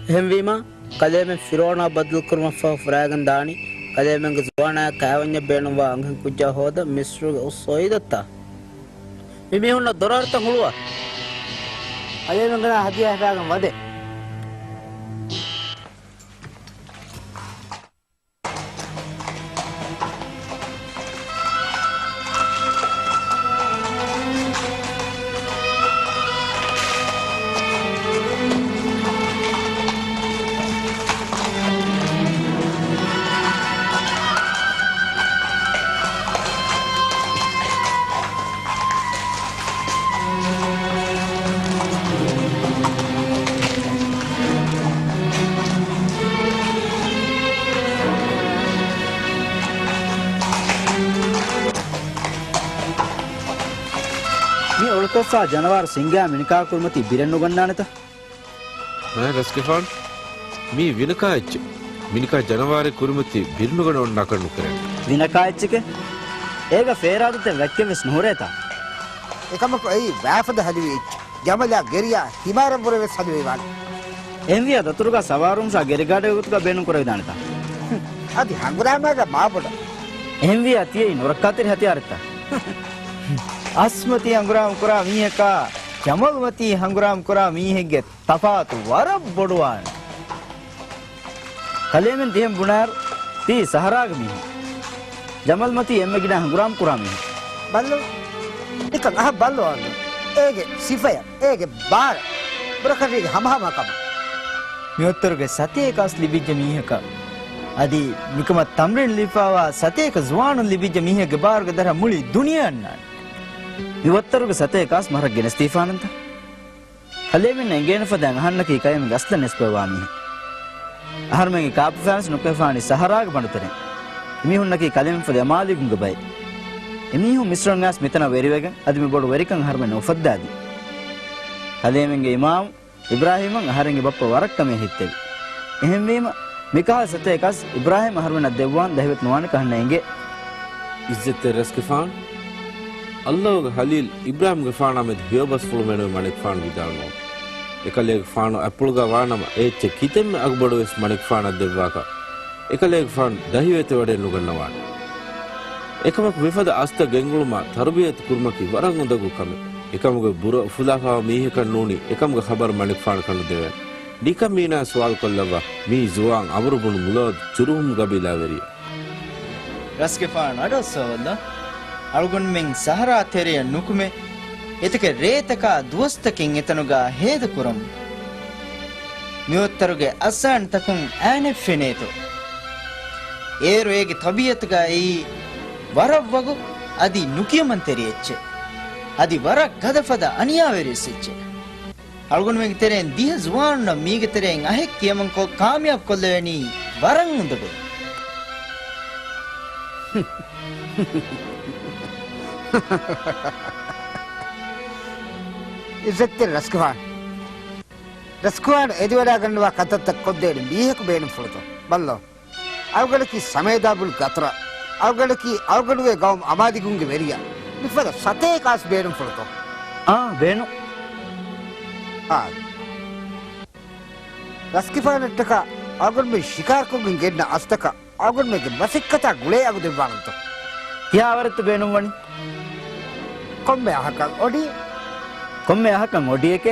އެހެންވީމާ، ކަލޭމެން ފިރުޢައުނާ ބައްދަލުކުރުމަށްފަހު ފުރާގެން ދާނީ، ކަލޭމެންގެ ޒުވާނާއަށް ކާވެންޏަށް ބޭނުންވާ އަންހެން ކުއްޖާ ހޯދަން މިސްރުގެ އުސް ސައީދަށްތާ؟ މި މީހުންނަށް ދޮރާލިތަން ހުޅުވާ. ކަލޭމެންގެ ނަން ހަދިޔާ ހިފާގެން ވަދޭ. މި އޮޅުކޮށްފާ ޖަނަވާރު ސިންގާ މިނިކާ ކުރިމަތީ ބިރެއް ނުގަންނާނެތަ؟ މާ ރަސްގެފާން، މީ ވިނަކާ އެއްޗެއް. މިނިކާ ޖަނަވާރެއް ކުރިމަތީ ބިރުނުގަނެ އޮންނާކަށް ނުކެރޭނެ. ވިނަކާ އެއްޗެކޭ؟ އޭގަ ފޭރާދަތެއް ވެއްކެއްވެސް ނުހުރޭތާ؟ އެކަމަކު އެއީ ވާފަދަ ހަލިވި އެއްޗެއް. ޖަމަލާ ގެރިޔާ ހިމާރަށްވުރެ ވެސް ހަލިވެވާނެ. އެހެންވިޔާ ދަތުރުގާ ސަވާރުވުމަށާ ގެރިގާޑެއް ގޮތުގަ ބޭނުންކުރެވިދާނެތާ؟ އަދި ހަނގުރާމާގަ މާބޮޑަށް. އެހެންވިޔާ ތިޔައީ ނުރައްކާތެރި ހަތިޔާރެއްތާ؟ އަސްމަތީ ހަނގުރާމަކުރާ މީހަކާ ޖަމަލުމަތީ ހަނގުރާމަކުރާ މީހެއްގެ ތަފާތު ވަރަށް ބޮޑުވާނެ. ކަލޭމެން ދިހަން ބުނާއިރު، ތީ ސަހަރާގެ މީހެއް. ޖަމަލްމަތީ އެންމެ ގިނަ ހަނގުރާމަ ކުރާ މީހެއް. ބައްލަވަ. ނިކަން އަހަ ބައްލަވަ. އޭގެ ސިފަޔަށް، އޭގެ ބާރަށް، ބުރަކަށް ވީގެ ހަމަހަމަކަމަށް. މިއޮއްތަރުގެ ސަތޭކަ އަސް ލިބިއްޖެ މީހަކަށް. އަދި މިކަމަށް ތަމްރީން ލިބިފާވާ ސަތޭކަ ޒުވާނުން ލިބިއްޖެ މީހެއްގެ ބާރުގެ ދަރަ މުޅި ދުނިޔެ އަންނާނެ. މި ވައްތަރުގެ ސަތޭކަ އަސް މަހަށް ގެނެސްދީފާނަންތަ؟ ކަލޭމެންނަށް އެނގޭނެ ފަދައިން އަހަންނަކީ ކައިމެންގެ އަސްލަށް ނިސްބަތްވާ މީހެއް. އަހަރުމެންގެ ކާބަފައިންސް ނުކެފާނީ ސަހަރާގެ ބަނޑުތެރެއިން. އެމީހުންނަކީ ކަލޭމެންފަދަ އަމާލީގުންގެ ބައެއް. އެމީހުން މިސްރަށް އައިސް މިތަނަށް ވެރިވެގެން އަދި މި ބޮޑު ވެރިކަން އަހަރުމެންނަށް އުފައްދާދީ. ކަލޭމެންގެ އިމާމު އިބްރާހީމަށް އަހަރެންގެ ބައްޕަ ވަރަށް ކަމޭ ހިތްތެރި. އެހެންވީމަ، މިކަހަލަ ސަތޭކަ އަސް އިބްރާހީމް އަހަރުމެންނަށް ދެއްވާން ދަހިވެތި ނުވާނެ ކަހަންނަށް އެނގޭ. އިއްޒަތްތެރި ރަސްގެފާނު، ﷲ ގެ ހަލީލް އިބްރާހީމްގެފާނާ މެދު ހެޔޮބަސްފުޅު މެނުވެ މަނިކުފާނު ވިދާޅުވުން. އެކަލޭގެފާނު އަތްޕުޅުގަ ވާނަމަ، އެ އެއްޗެއް ކިތަންމެ އަގުބޮޑުވެސް މަނިކުފާނަށް ދެއްވާކަށް އެކަލޭގެފާނު ދަހިވެތިވަޑައެއް ނުގަންނަވާނެ. އެކަމަކު މިފަދަ އަސްތައް ގެންގުޅުމާ ތަރުބިޔަތު ކުރުމަކީ ވަރަށް އުނދަގޫ ކަމެއް. އެކަމުގެ ބުރަ އުފުލާފާވާ މީހަކަށް ނޫނީ އެކަމުގެ ޚަބަރު މަނިކުފާނަކަށް ނުދެވޭނެ. ނިކަން މީނާ ސުވާލު ކޮށްލައްވާ، މީ ޒުވާން އަމްރު ބުނު މުލާދު ޖުރުހުމް ގަބީލާވެރިއެއް. ރަސްގެފާނު އަޑުއައްސަވައްލަ. އަޅުގަނޑުމެން ސަހަރާ ތެރެއަށް ނުކުމެ، އެތަކެއް ރޭތަކާ ދުވަސްތަކެއް އެތަނުގާ ހޭދަކުރަމު. މިއޮއްތަރުގެ އަސާންތަކުން އައިނެއް ފެނޭތޯ. އޭރު އޭގެ ތަބީއަތުގާ އެއީ ވަރަށް ވަގު އަދި ނުކިޔަމަންތެރި އެއްޗެއް. އަދި ވަރަށް ގަދަފަދަ އަނިޔާވެރިވެސް އެއްޗެއް. އަޅުގަނޑުމެންގެ ތެރެއިން ދިހަ ޒުވާނުންނަށް މީގެ ތެރެއިން އަހެއް ކިޔަމަންކޮށް ކާމިޔާބު ކޮށްލެވެނީ ވަރަށް އުނދަގޫ. އިއްޒަތްތެރި ރަސްގެފާނު. ރަސްގެފާނު އެދިވަޑައިގަންނަވާ ކަންތައްތައް ކޮށްދޭނެ މީހަކު ބޭނުންފުޅުތޯ؟ ބައްލޯ. އަޅުގަނޑަކީ ސަމޭދާ ބުނު ގަތުރާ. އަޅުގަނޑަކީ އަޅުގަނޑުގެ ގައުމު އަމާދިގުންގެ ވެރިޔާ. މިފަދަ ސަތޭކަ އަސް ބޭނުންފުޅުތޯ؟ އާ، ބޭނުން. އާ. ރަސްގެފާނަށްޓަކާ އަޅުގަނޑުމެން ޝިކާރަކޮށްގެން ގެންނަ އަސްތަކަށް އަޅުގަނޑުމެންގެ މަސައްކަތާ ގުޅޭ އަގު ދެއްވާނަންތޯ؟ ކިހާވަރެއްތޯ ބޭނުންވަނީ؟ ކޮންމެ އަހަކަށް އޮޑި. ކޮންމެ އަހަކަށް އޮޑިއެކޭ؟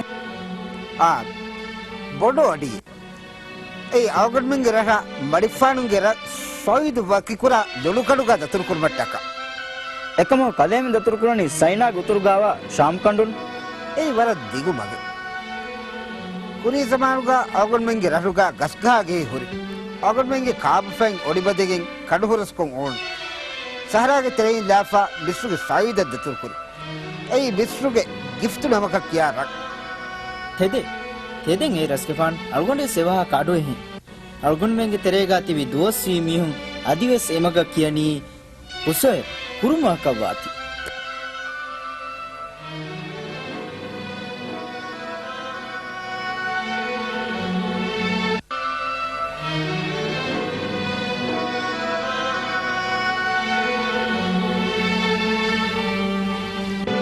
އާ، ބޮޑު އޮޑި. އެއީ އަޅުގަނޑުމެންގެ ރަށަށް މަޑިފާނުންގެ ރަށް ސައީދު ވަކިކުރާ ދޮނުކަނޑުގަ ދަތުރުކުރުމަށްޓަކާ. އެކަމަކު ކަލޭމެން ދަތުރުކުރަނީ ސައިނާގެ އުތުރުގާވާ ޝާމް ކަނޑުން. އެއީ ވަރަށް ދިގު މަގެއް. ކުރީ ޒަމާނުގަ އަޅުގަނޑުމެންގެ ރަށުގަ ގަސްގަހާގެހި ހުރި. އަޅުގަނޑުމެންގެ ކާބަފައިން އޮޑިބަދެގެން ކަނޑުހުރަސްކޮށް އުޅުނު. ސަހަރާގެ ތެރެއިން ލާފާ މިސްރުގެ ސައީދަށް ދަތުރުކުރި. އެއީ މިސްރުގެ ގިފްތު ނަމަކަށް ކިޔާ ރަށް. ތެދެއް، ތެދެއް އޭ ރަސްގެފާނު، އަޅުގަނޑުވެސް އެވާހަކަ އަޑުއެހިން. އަޅުގަނޑުމެންގެ ތެރޭގާ ތިބި ދުވަސްވީ މީހުން އަދިވެސް އެމަގަށް ކިޔަނީ އުސައެއް ކުރުމަކަށްވާތީ.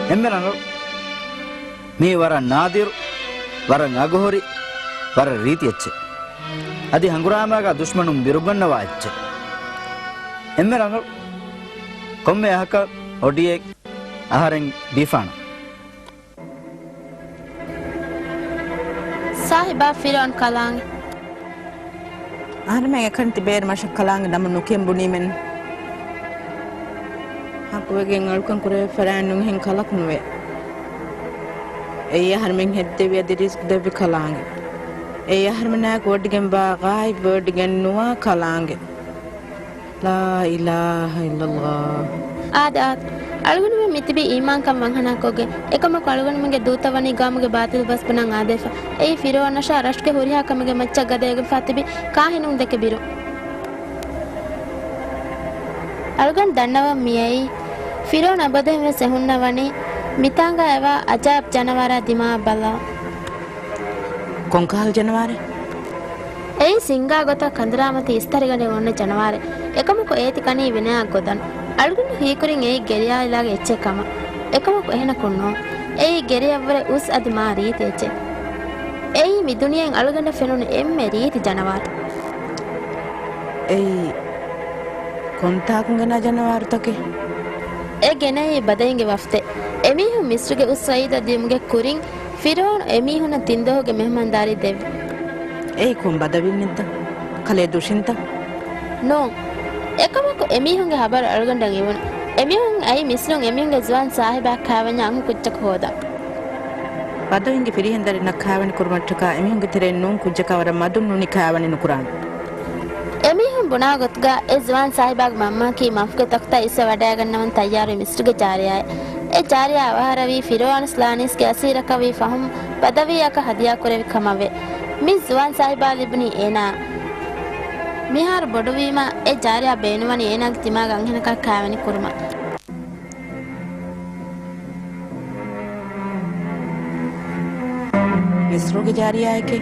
އެންމެ ރަނގަޅު. މީ ވަރަށް ނާދިރު، ވަރަށް އަގުހުރި، ވަރަށް ރީތި އެއްޗެއް. އަދި ހަނގުރާމާގާ ދުޝްމަނުން ބިރުގަންނަވާ އެއްޗެއް. އެންމެ ރަނގަޅު. ކޮންމެ އަހަކަށް އޮޑިއެއް އަހަރެން ދީފާނަން. ސާހިބާ ފިރޯން ކަލާނގެ. އަހަރެމެން އެކަން ތިބޭރު މަށަށް ކަލާނގެ ނަމުން ނުކިޔަން ބުނީމެން. ހައްގުވެގެން އަޅުކަން ކުރެވޭ ފަރާތް ނުހެން ކަލަކު ނުވޭ. އެއީ އަހަރެމެން ހެއްދެވި އަދި ރިޒްޤު ދެއްވި ކަލާނގެ. އެއީ އަހަރެމެނާއެކު ވޮޑިގެންވާ ޣާއިބް ވޮޑިގެން ނުވާ ކަލާނގެ. ލާ އިލާހަ އިއްލައްލާހު. އާދެ، އާދެ. އަޅުގަނޑުމެން މިތިބީ އީމާންކަން ވަންހަނާކޮށްގެން. އެކަމަކު އަޅުގަނޑުމެންގެ ދޫތައް ވަނީ ގައުމުގެ ބާޠިލު ބަސް ބުނަން އާދޭފަ. އެއީ ފިރުޢައުނަށާ ރަށުގެ ހުރިހާ ކަމެއްގެ މައްޗަށް ގަދައިގެންފާ ތިބި ކާހިނުން ދެކެ ބިރު. އަޅުގަނޑު ދަންނަވަން މިއައީ، ފިރުޢައުނު އަބަދުވެސް އެ ހުންނަވަނީ މިތާނގަ އެވާ އަޖާއިބް ޖަނަވާރާ ދިމާއަށް ބަލާ. ކޮންކަހަލަ ޖަނަވާރެއް؟ އެއީ ސިންގާ ގޮތަށް ކަނދުރާމަތީ އިސްތަށިގަނޑެއް އޮންނަ ޖަނަވާރެއް. އެކަމަކު އޭތި ކަނީ ވިނަޔާ ގޮދަން. އަޅުގަނޑު ހީކުރިން އެއީ ގެރިޔާއިލާގެ އެއްޗެއް ކަމަށް. އެކަމަކު އެހެނަކުން ނޫން. އެއީ ގެރިޔަށްވުރެ އުސް އަދި މާ ރީތި އެއްޗެއް. އެއީ މި ދުނިޔެއިން އަޅުގަނޑަށް ފެނުނު އެންމެ ރީތި ޖަނަވާރު. އެއީ ކޮންތާކުން ގެނާ ޖަނަވާރުތަކެއް؟ އެ ގެނައީ ބަދަވީންގެ ވަފްދެއް. އެމީހުން މިސްރުގެ އުސް ސައީދަށް ދިޔުމުގެ ކުރިން، ފިރުޢައުނު އެމީހުންނަށް ތިން ދުވަހުގެ މެހުމާންދާރީ ދެއްވި. އެއީ ކޮން ބަދަވީންނެއްތަ؟ ކަލޭ ދުށިންތަ؟ ނޫން. އެކަމަކު އެމީހުންގެ ހަބަރު އަޅުގަނޑަށް އިވުނު. އެމީހުން އައީ މިސްރުން އެމީހުންގެ ޒުވާން ސާހިބާ ކާވެންޏާ އަންހެން ކުއްޖަކު ހޯދަން. ބަދަވީންގެ ފިރިހެން ދަރިންނަށް ކާވެނި ކުރުމަށްޓަކާ އެމީހުންގެ ތެރެއިން ނޫން ކުއްޖަކާ ވަރަށް މަދުން ނޫނީ ކާވެނި ނުކުރާނެ. އެމީހުން ބުނާ ގޮތުގަ އެ ޒުވާން ސާހިބާގެ މަންމައަކީ މަންފުގެ ތަޚްތަށް އިސްވެ ވަޑައިގަންނަވަން ތައްޔާރުވި މިސްރުގެ ޖާރިޔާއެއް. އެ ޖާރިޔާ އަވަހަށް ވީ ފިރުޢައުނު ލާނީސްގެ އަސީރަކަށް ވީ ފަހުމް ބަދަވީއަކަށް ހަދިޔާ ކުރެވި ކަމަށްވެ. މި ޒުވާން ސާހިބާ ލިބުނީ އޭނާއަށް. މިހާރު ބޮޑުވީމަ އެ ޖާރިޔާ ބޭނުންވަނީ އޭނާގެ ދިމާގަށް އަންހެނަކާ ކާވެނި ކުރުމަށް. މިސްރުގެ ޖާރިޔާއެކޭ.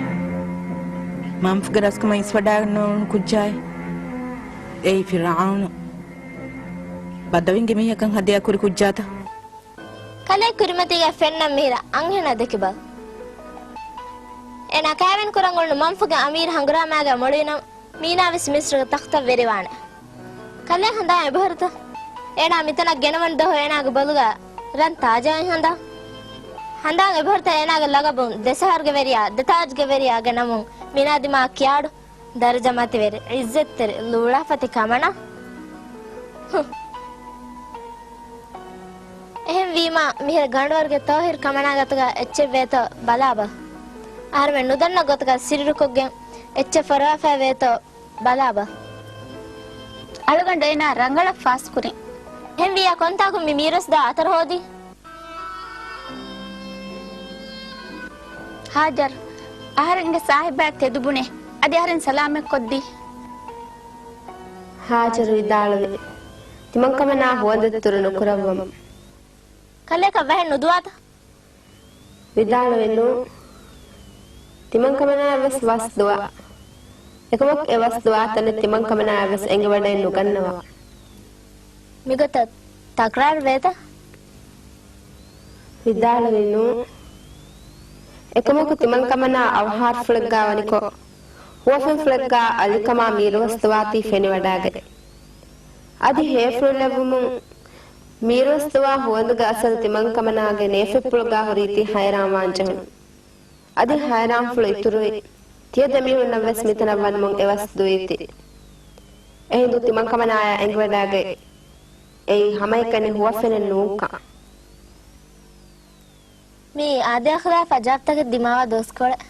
މަންފުގެ ރަސްކަމަށް އިސްވަޑައިގަންނަވަން ކުއްޖާއެއް. އެއީ ފިރުޢައުނު. ބަދަވީންގެ މީހަކަށް ހަދިޔާ ކުރި ކުއްޖާތަ؟ ކަލޭ ކުރިމަތީގަ ފެންނަން މިހިރަ އަންހެނާ ދެކިބަލަ. އޭނާ ކާވެނި ކުރަން އުޅުނު މަންފުގެ އަމީރު ހަނގުރާމާގަ މޮޅިވިނަމަ މީނާވެސް މިސްރުގެ ތަޚްތަށް ވެރިވާނެ. ކަލޭ ހަނދާން އެބަހުރިތަ؟ އޭނާ މިތަނަށް ގެނަވަން ދުވަހު އޭނާގެ ބޮލުގަ ރަން ތާޖާއިން ހަނދާން. ހަނދާން އެބަހުރިތަ އޭނާގެ ލަގަބުން ދެ ސަހަރުގެ ވެރިޔާ، ދެ ތާޖުގެ ވެރިޔާ ގެނަމުން މީނާ ދިމާ ކިޔާޑު. ދަރަޖަ މަތިވެރި، އިއްޒަތްތެރި، ލޫޅާފަތި ކަމަނާ. ހު. އެހެންވީމާ، މިހިރަ ގަނޑުވަރުގެ ތޯހިރު ކަމަނާ ގަތުގަ އެއްޗެއް ވޭތޯ ބަލާބަ. އަހަރުމެން ނުދަންނަ ގޮތުގަ ސިއްރުކޮށްގެން އެއްޗެއް ފޮރުވާފައި ވޭތޯ ބަލާބަ. އަޅުގަނޑު އޭނާ ރަނގަޅަށް ފާސްކުރިން. އެހެންވިއްޔާ ކޮންތާކު މި މީރަސް ދާ އަތަރު ހޯދީ؟ ހާޖަރު، އަހަރެންގެ ސާހިބާ ތެދުބުނޭ، އަދި އަހަރެން ސަލާމަތްކޮށްދީ. ހާޖަރު ވިދާޅުވި، ތިމަންކަމަނާ ހުވަނދަތުރު ނުކުރައްވަމު. ކަލޭކަ ވަހެއް ނުދުވާތަ؟ ވިދާޅުވި ނޫ. ތިމަންކަމަނާއަށްވެސް ވަސް ދުވާ. އެކަމަކު އެ ވަސް ދުވާތަނެއް ތިމަންކަމަނާއަށްވެސް އެނގިވަޑައެއް ނުގަންނަވާ. މިގޮތަށް ތަކްރާރު ވޭތަ؟ ވިދާޅުވި ނޫ. އެކަމަކު ތިމަންކަމަނާ އަވަހާރަފުޅެއްގާ ވަނިކޮށް، ހުވަފެންފުޅެއްގާ އަލިކަމާ މީރުވަސް ދުވާތީ ފެނިވަޑައިގަތް. އަދި ހޭފުޅު ލެއްވުމުން، މީރުވަސް ދުވާ ހުވަނދުގެ އަސަރު ތިމަންކަމަނާގެ ނޭފެއްޕުޅުގާ ހުރީތީ ހައިރާންވާން ޖެހުނު. އަދި ހައިރާންފުޅު އިތުރުވި، ތިޔަ ދެމީހުންނަށްވެސް މިތަނަށް ވަންމުން އެވަސް ދުވީތީ. އެހިނދު ތިމަންކަމަނާޔާ އެނގިވަޑައިގަތް، އެއީ ހަމައެކަނި ހުވަފެނެއް ނޫންކަން. މީ އާދެ އަޚްލާފް އަޖާބްތަކެއް ދިމާވާ ދުވަސްކޮޅެއް.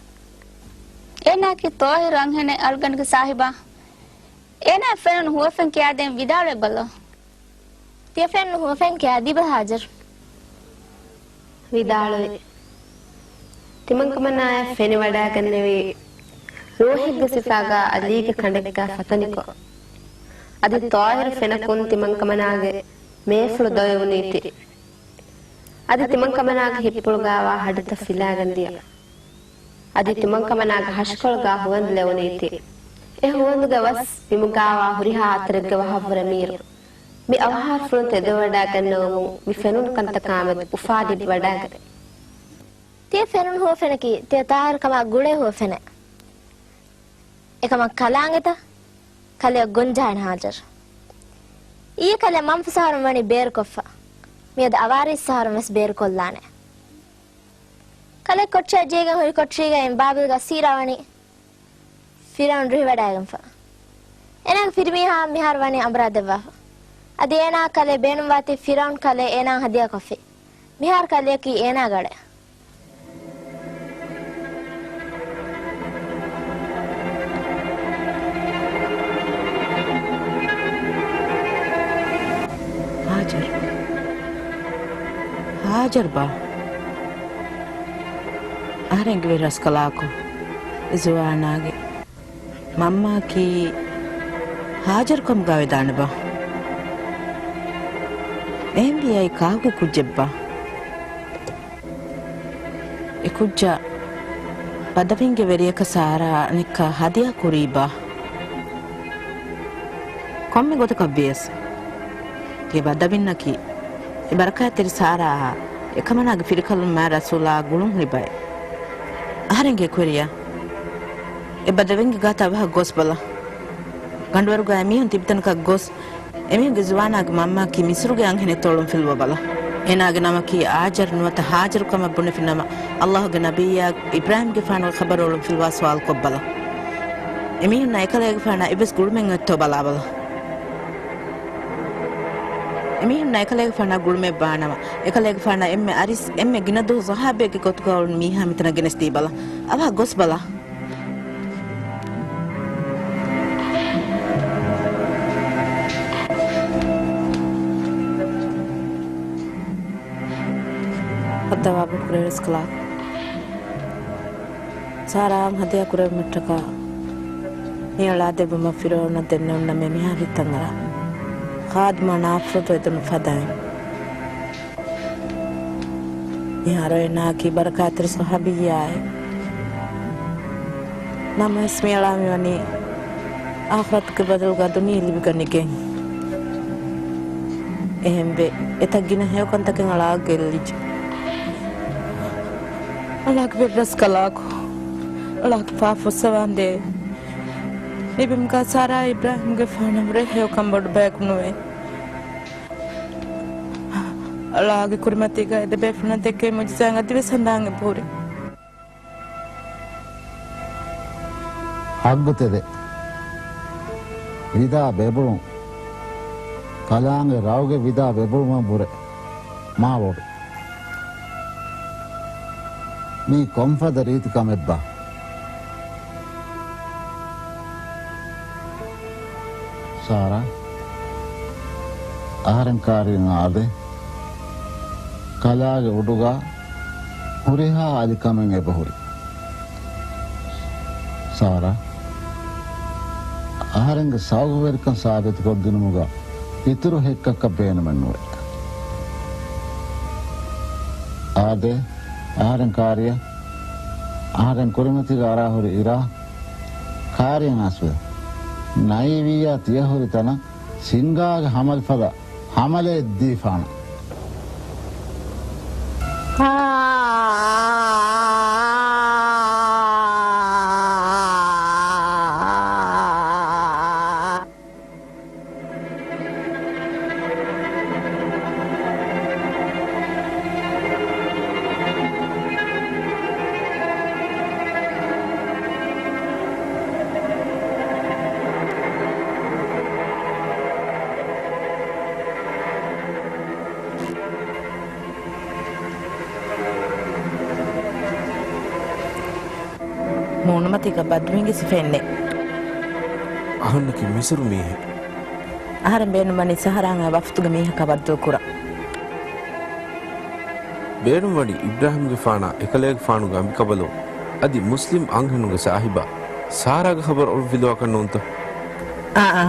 އޭނާއަކީ ތޯހިރު އަންހެނެއް އަޅުގަނޑުގެ ސާހިބާ. އޭނާއަށް ފެނުނު ހުވަފެން ކިޔާދޭން ވިދާޅުވެބަލަ. ތިޔަ ފެންނު ހުވަފެން ކިޔާދީބަ ހާޖަރު. ވިދާޅުވި. ތިމަންކަމަނާއަށް ފެނިވަޑައިގެންނެވި ރޫހެއްގެ ސިފާގާ އަލީގެ ކަނޑެއްގާ ފަތަނިކޮށް، އަދި ޠާއިރު ފެނަކުން ތިމަންކަމަނާގެ މޭފުޅު ދޮވެވުނީތީ. އަދި ތިމަންކަމަނާގެ ހިއްޕުޅުގާވާ ހަޑިތައް ފިލާގެން ދިޔަ. އަދި ތިމަންކަމަނާގެ ހަށިކޮޅުގާ ހުވަނދު ލެވުނީތީ. އެ ހުވަނދުގެ ވަސް ބިމުގާވާ ހުރިހާ އަތަރެއްގެ ވަހަށްވުރެ މީރު. މި އަވަހާރަފުޅުން ތެދުވެވަޑައިގަންނަވަމުން މި ފެނުނު ކަންތައް ކާމެދު އުފާ ލިބިވަޑައިގަތް. ތިޔަ ފެނުނު ހުވަފެނަކީ ތިޔަ ޠާހިރު ކަމާ ގުޅޭ ހުވަފެނެއް. އެކަމަށް ކަލާނގެތަ؟ ކަލެއަށް ގޮންޖަހާނެ ހާޖަރު. އިއްޔެ ކަލެ މަންފު ސަހަރުން ވަނީ ބޭރުކޮށްފަ. މިއަދު އަވާރީސް ސަހަރުން ވެސް ބޭރުކޮށްލާނެ. ކަލެ ކޮޓަރިއަށް ޖެހިގެން ހުރި ކޮޓަރީގައި ބާބިލްގަ ސީރާ ވަނީ ފިރައުން ރުހިވަޑައިގެންފަ. އޭނާގެ ފިރިމީހާ މިހާރު ވަނީ އަނބުރާ ދެއްވާފަ. އަދި އޭނާ ކަލޭ ބޭނުންވާތީ ފިރައުން ކަލޭ އޭނާ ހަދިޔާކޮށްފި. މިހާރު ކަލެއަކީ އޭނާގެ އަޑެއް. ހާޖަރު. ހާޖަރު ބާ؟ އަހަރެންގެ ވެރި ރަސްކަލާކޮ އެ ޒުވާނާގެ މަންމާއަކީ ހާޖަރު ކަމުގަ ވެދާނެބާ؟ އެހެންވިއްޔާ އެ ކާކު ކުއްޖެއްބާ؟ އެ ކުއްޖާ ބަދަވިންގެ ވެރިޔަކަށް ސާރާ އަނެއްކާ ހަދިޔާ ކުރީބާ؟ ކޮންމެ ގޮތަކަށްވިޔަސް ތިޔަ ބަދަވިންނަކީ އެ ބަރަކާތްތެރި ސާރާއާ އެކަމަނާގެ ފިރިކަލުން މާތް ރަސޫލާ ގުޅުން ހުރި ބައެއް. އަހަރެންގެ އެކުވެރިޔާ އެ ބަދަވިންގެ ގާތަށް އަވަހަށް ގޮސްބަލަ. ގަނޑުވަރުގަ އެމީހުން ތިބިތަނަކަށް ގޮސް، އެމީހުންގެ ޒުވާނާގެ މަންމާއަކީ މިސުރުގެ އަންހެނެއްތޯ އޮޅުންފިލުވަބަލަ. އޭނާގެ ނަމަކީ އާޒަރު ނުވަތަ ހާޖަރު ކަމަށް ބުނެފިނަމަ، އައްލާހުގެ ނަބިއްޔާ އިބްރާހީމްގެފާނުގެ ޚަބަރު އޮޅުންފިލުވާ ސުވާލުކޮށްބަލަ. އެމީހުންނާ އެކަލޭގެފާނާ އެއްވެސް ގުޅުމެއް އޮތްތޯ ބަލާބަލަ. އެމީހުންނާ އެކަލޭގެފާނާ ގުޅުމެއް ވާނަމަ، އެކަލޭގެފާނާ އެންމެ އަރިސް، އެންމެ ގިނަ ދުވަހު ޞަޙާބީއެއްގެ ގޮތުގަ އުޅުނު މީހާ މިތަނަށް ގެނެސްދީބަލަ. އަވަހަށް ގޮސްބަލަ. ހައްދަވާ ބޮޑުކުރެވި ރަސްކަލާކޮ. ސާރާއަށް ހަދިޔާ ކުރެވުމަށްޓަކާ މި އަޅާ ދެއްވުމަށް ފިރުއައުނަށް ދެންނެވުން ނަމަ، މިހާރު ހިތަށް އަރާ ޚާދިމާ ނާފުރުދު އެދުނު ފަދައިން. މިހާރު އޭނާއަކީ ބަރަކާތްތެރި ޞަޙާބިއްޔާއެއް. ނަމަވެސް މިއަޅާ މިވަނީ އާޚިރަތުގެ ބަދަލުގަ ދުނިޔެ ލިބިގަނެގެން. އެހެންވެ، އެތައް ގިނަ ހެޔޮކަންތަކެއް އަޅާއަށް ގެއްލިއްޖެ. އަޅާގެ ވެރި ރަސްކަލާކޮ، އަޅާގެ ފާފަ އުއްސަވާނދޭ. މިބިމުގަ ސާރާ އިބްރާހީމްގެފާނަށްވުރެ ހެޔޮކަން ބޮޑު ބަޔަކު ނުވޭ. އަޅާގެ ކުރިމަތީގަ އެ ދެބޭފުޅުންނަށް ދެއްކެވި މުޢުޖިޒާއިން އަދިވެސް ހަނދާން އެބަހުރި. ހައްގު ތެދެއް. ވިދާ ބެބުޅުން. ކަލާނގެ ރައުގެ ވިދާ ބެބުޅުމަށްވުރެ މާ ބޮޑު. މީ ކޮންފަދަ ރީތި ކަމެއްބާ؟ ސާރާ، އަހަރެން ކާރިއަށް އާދޭ. ކަލާގެ އުޑުގަ ހުރިހާ އަލިކަމެއް އެބަހުރި. ސާރާ، އަހަރެންގެ ޝައުގުވެރިކަން ސާބިތުކޮށްދިނުމުގަ އިތުރު ހެއްކަކަށް ބޭނުމެއްނުވޭ. އާދޭ، އަހަރެން ކާރިއަށް. އަހަރެން ކުރިމަތީގަ އަރާހުރި އިރާ، ކާރިއަށް އައިސްވެ. ނައިވިއްޔާ ތިޔަ ހުރި ތަނަށް ސިންގާގެ ހަމަލިފަދަ ހަމަލައެއް ދީފާނަން. މޫނުމަތީގަ ބަދުވިންގެ ސިފައެއް ނެތް. އަހަންނަކީ މިސުރު މީހެއް. އަހަރެން ބޭނުންވަނީ ސަހަރާއާ ވަފްދުގެ މީހަކާ ބައްދަލުކުރަން. ބޭނުންވަނީ އިބްރާހީމްގެފާނާ އެކަލޭގެފާނުގެ އަނބިކަނބަލުން އަދި މުސްލިމް އަންހެނުންގެ ސާހިބާ ސާރާގެ ޚަބަރު އޮޅުއްވިލުވާކަށް ނޫންތަ؟ އާ، އާ.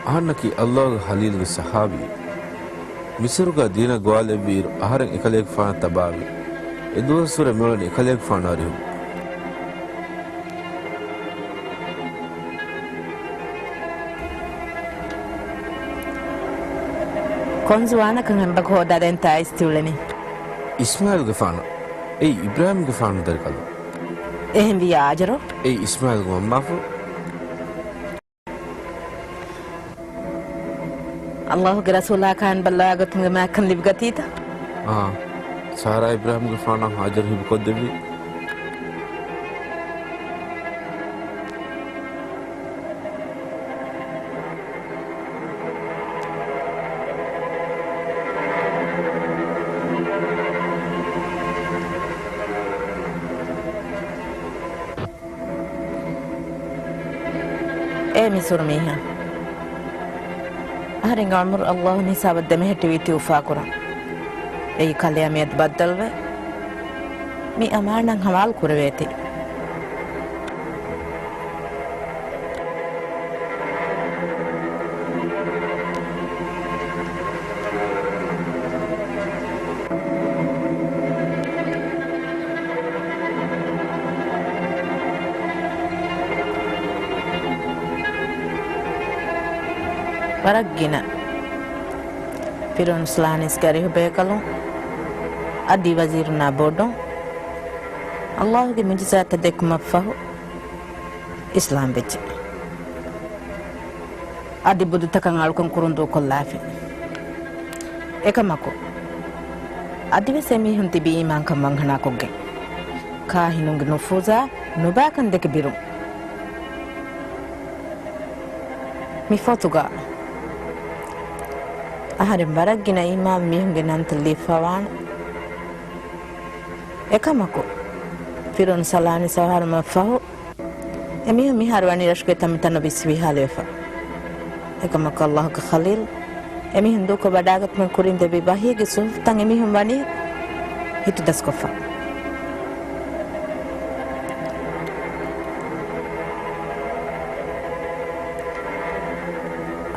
އަހަންނަކީ ﷲގެ ޚަލީލުގެ ޞަޙާބީ. މިޞްރުގަ ދީނަށް ގޮވާލެއްވިއިރު، އަހަރެން އެކަލޭގެފާނަށް ތަބާވި. އެދުވަސްވުރެ މިއުޅެނީ އެކަލޭގެފާނާ އަރިހުން. ކޮން ޒުވާނަކަށް އެނބަކު ހޯދާދޭންތާ އިސްތިއުޅެނީ؟ އިސްމާއީލްގެފާނަށް. އެއީ އިބްރާހީމްގެފާނު ދަރިކަލުން. އެހެންވިއްޔާ ހާޖަރު؟ އެއީ އިސްމާއީލްގެ މަންމާފުޅު. ﷲގެ ރަސޫލާ ކާން ބައްލަވާގަތުމުގެ މާތްކަން ލިބިގަތީތަ؟ އާ، ސާރާ އިބްރާހީމްގެފާނާ ހާޖަރު ހިބަކޮށްދެއްވި. އޭ މިޞްރު މީހާ، އަހަރެންގެ އުމުރު ﷲ ހިސާބަށް ދެމެހެއްޓިވީތީ އުފާކުރަން. އެއީ ކަލެއަށް މިއަދު ބައްދަލުވެ، މި އަމާނާތް ހަވާލު ކުރެވޭތީ. ވަރަށް ގިނަ. ފިރުޢައުނު ޞަލާނިސްގެ އަރިހު ބޭކަލުން، އަދި ވަޒީރުންނާ ބޮޑުން، ﷲގެ މުޢުޖިޒާތްތައް ދެއްކުމަށްފަހު، އިސްލާމް ވެއްޖެ. އަދި ބުދުތަކަށް އަޅުކަން ކުރުން ދޫކޮށްލާފި. އެކަމަކު، އަދިވެސް އެމީހުން ތިބީ އީމާންކަން ވަންހަނާކޮށްގެން. ކާހިނުންގެ ނުފޫޒާ ނުބާކަން ދެކެ ބިރުން. މި ފޮތުގަ އަހަރެން ވަރަށް ގިނަ އީމާން މީހުންގެ ނަންތައް ލިޔެފަވާނެ. އެކަމަކު، ފިރުޢައުނު ޞަލާނިސް އަވަހަރުމަށްފަހު، އެމީހުން މިހާރު ވަނީ ރަށުގެ ތަންމިތަނަށް ވިއްސިވިހާލިވެފަ. އެކަމަކު ﷲގެ ޚަލީލް އެމީހުން ދޫކޮށް ވަޑާގަތުމުގެ ކުރިން ދެއްވި ވަޙީގެ ޞުޙުފުތައް އެމީހުން ވަނީ ހިތުދަސްކޮށްފަ.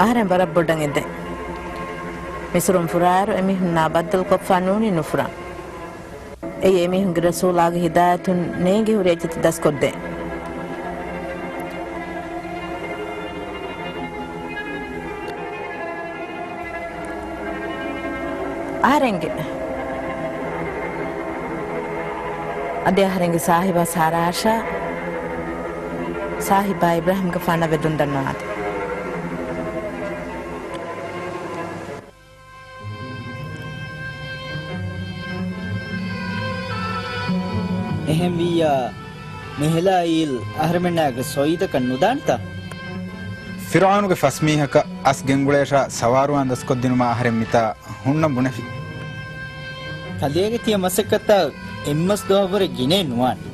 އަހަރެން ވަރަށް ބޮޑަށް އެދެން. މިޞްރުން ފުރާއިރު އެމީހުންނާ ބައްދަލުކޮށްފަ ނޫނީ ނުފުރަން. އެއީ އެމީހުންގެ ރަސޫލާގެ ހިދާޔަތުން ނޭނގި ހުރި އެއްޗެތި ދަސްކޮށްދޭން. އަހަރެންގެ، އަދި އަހަރެންގެ ސާހިބާ ސާރާއަށާ ސާހިބާ އިބްރާހީމްގެފާނަށް ވެދުން ދަންނަވާދޭ. އެހެންވިއްޔާ، މިހާއިލް އަހަރެމެންނާގެ ސޮއިދަކަށް ނުދާނެތަ؟ ފިރުޢައުނުގެ ފަސް މީހަކަށް އަސް ގެންގުޅޭށާ ސަވާރުވާން ދަސްކޮށްދިނުމަށް އަހަރެން މިތާ ހުންނަން ބުނެފި. ކަލޭގެ ތިޔަ މަސައްކަތަށް އެއްމަސް ދުވަހަށްވުރެ ގިނައެއް ނުވާނެ.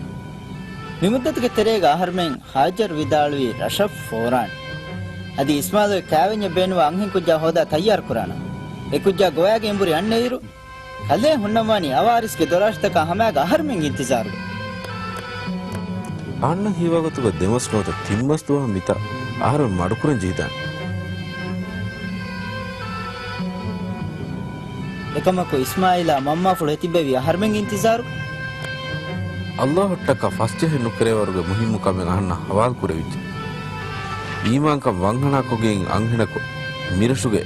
މި މުއްދަތުގެ ތެރޭގަ އަހަރުމެން ހާޖަރު ވިދާޅުވީ ރަށަށް ފޯރާނެ. އަދި އިސްމާއީލުގެ ކާވެންޏަށް ބޭނުންވާ އަންހެން ކުއްޖާ ހޯދާ ތައްޔާރު ކުރާނަން. އެ ކުއްޖާ ގޮވާގެން އެނބުރި އަންނައިރު، ކަލޭ ހުންނަންވާނީ އަވާރިސްގެ ދޮރާށިތަކާ ހަމައިގަ އަހަރުމެންގެ އިންތިޒާރުގަ. އަހަންނަށް ހީވާގޮތުގަ ދެމަސް ނުވަތަ ތިންމަސް ދުވަހަށް މިތާ އަހަރުމެން މަޑުކުރަން ޖެހިދާނެ. އެކަމަކު އިސްމާއީލާ މަންމާފުޅު އެތިއްބެވީ އަހަރުމެންގެ އިންތިޒާރު. ﷲއަށްޓަކާ ފަސްޖެހެން ނުކެރޭވަރުގެ މުހިއްމު ކަމެއް އަހަންނަށް ހަވާލު ކުރެވިއްޖެ. އީމާންކަން ވަންހަނާކޮށްގެން އަންހެނަކު މިރަށުގެ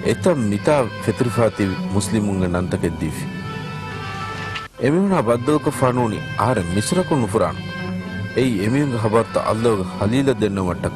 އެތައް މިތާ ފެތުރިފާ ތިބި މުސްލިމުންގެ ނަންތަކެއް ދީފި. އެމީހުނާ ބައްދަލުކޮށްފާ ނޫނީ އަހަރެން މިޞްރަކުން ނުފުރާނަން. އެއީ އެމީހުންގެ ހަބަރުތައް ﷲގެ ޚަލީލަށް ދެންނެވުމަށްޓަކާ.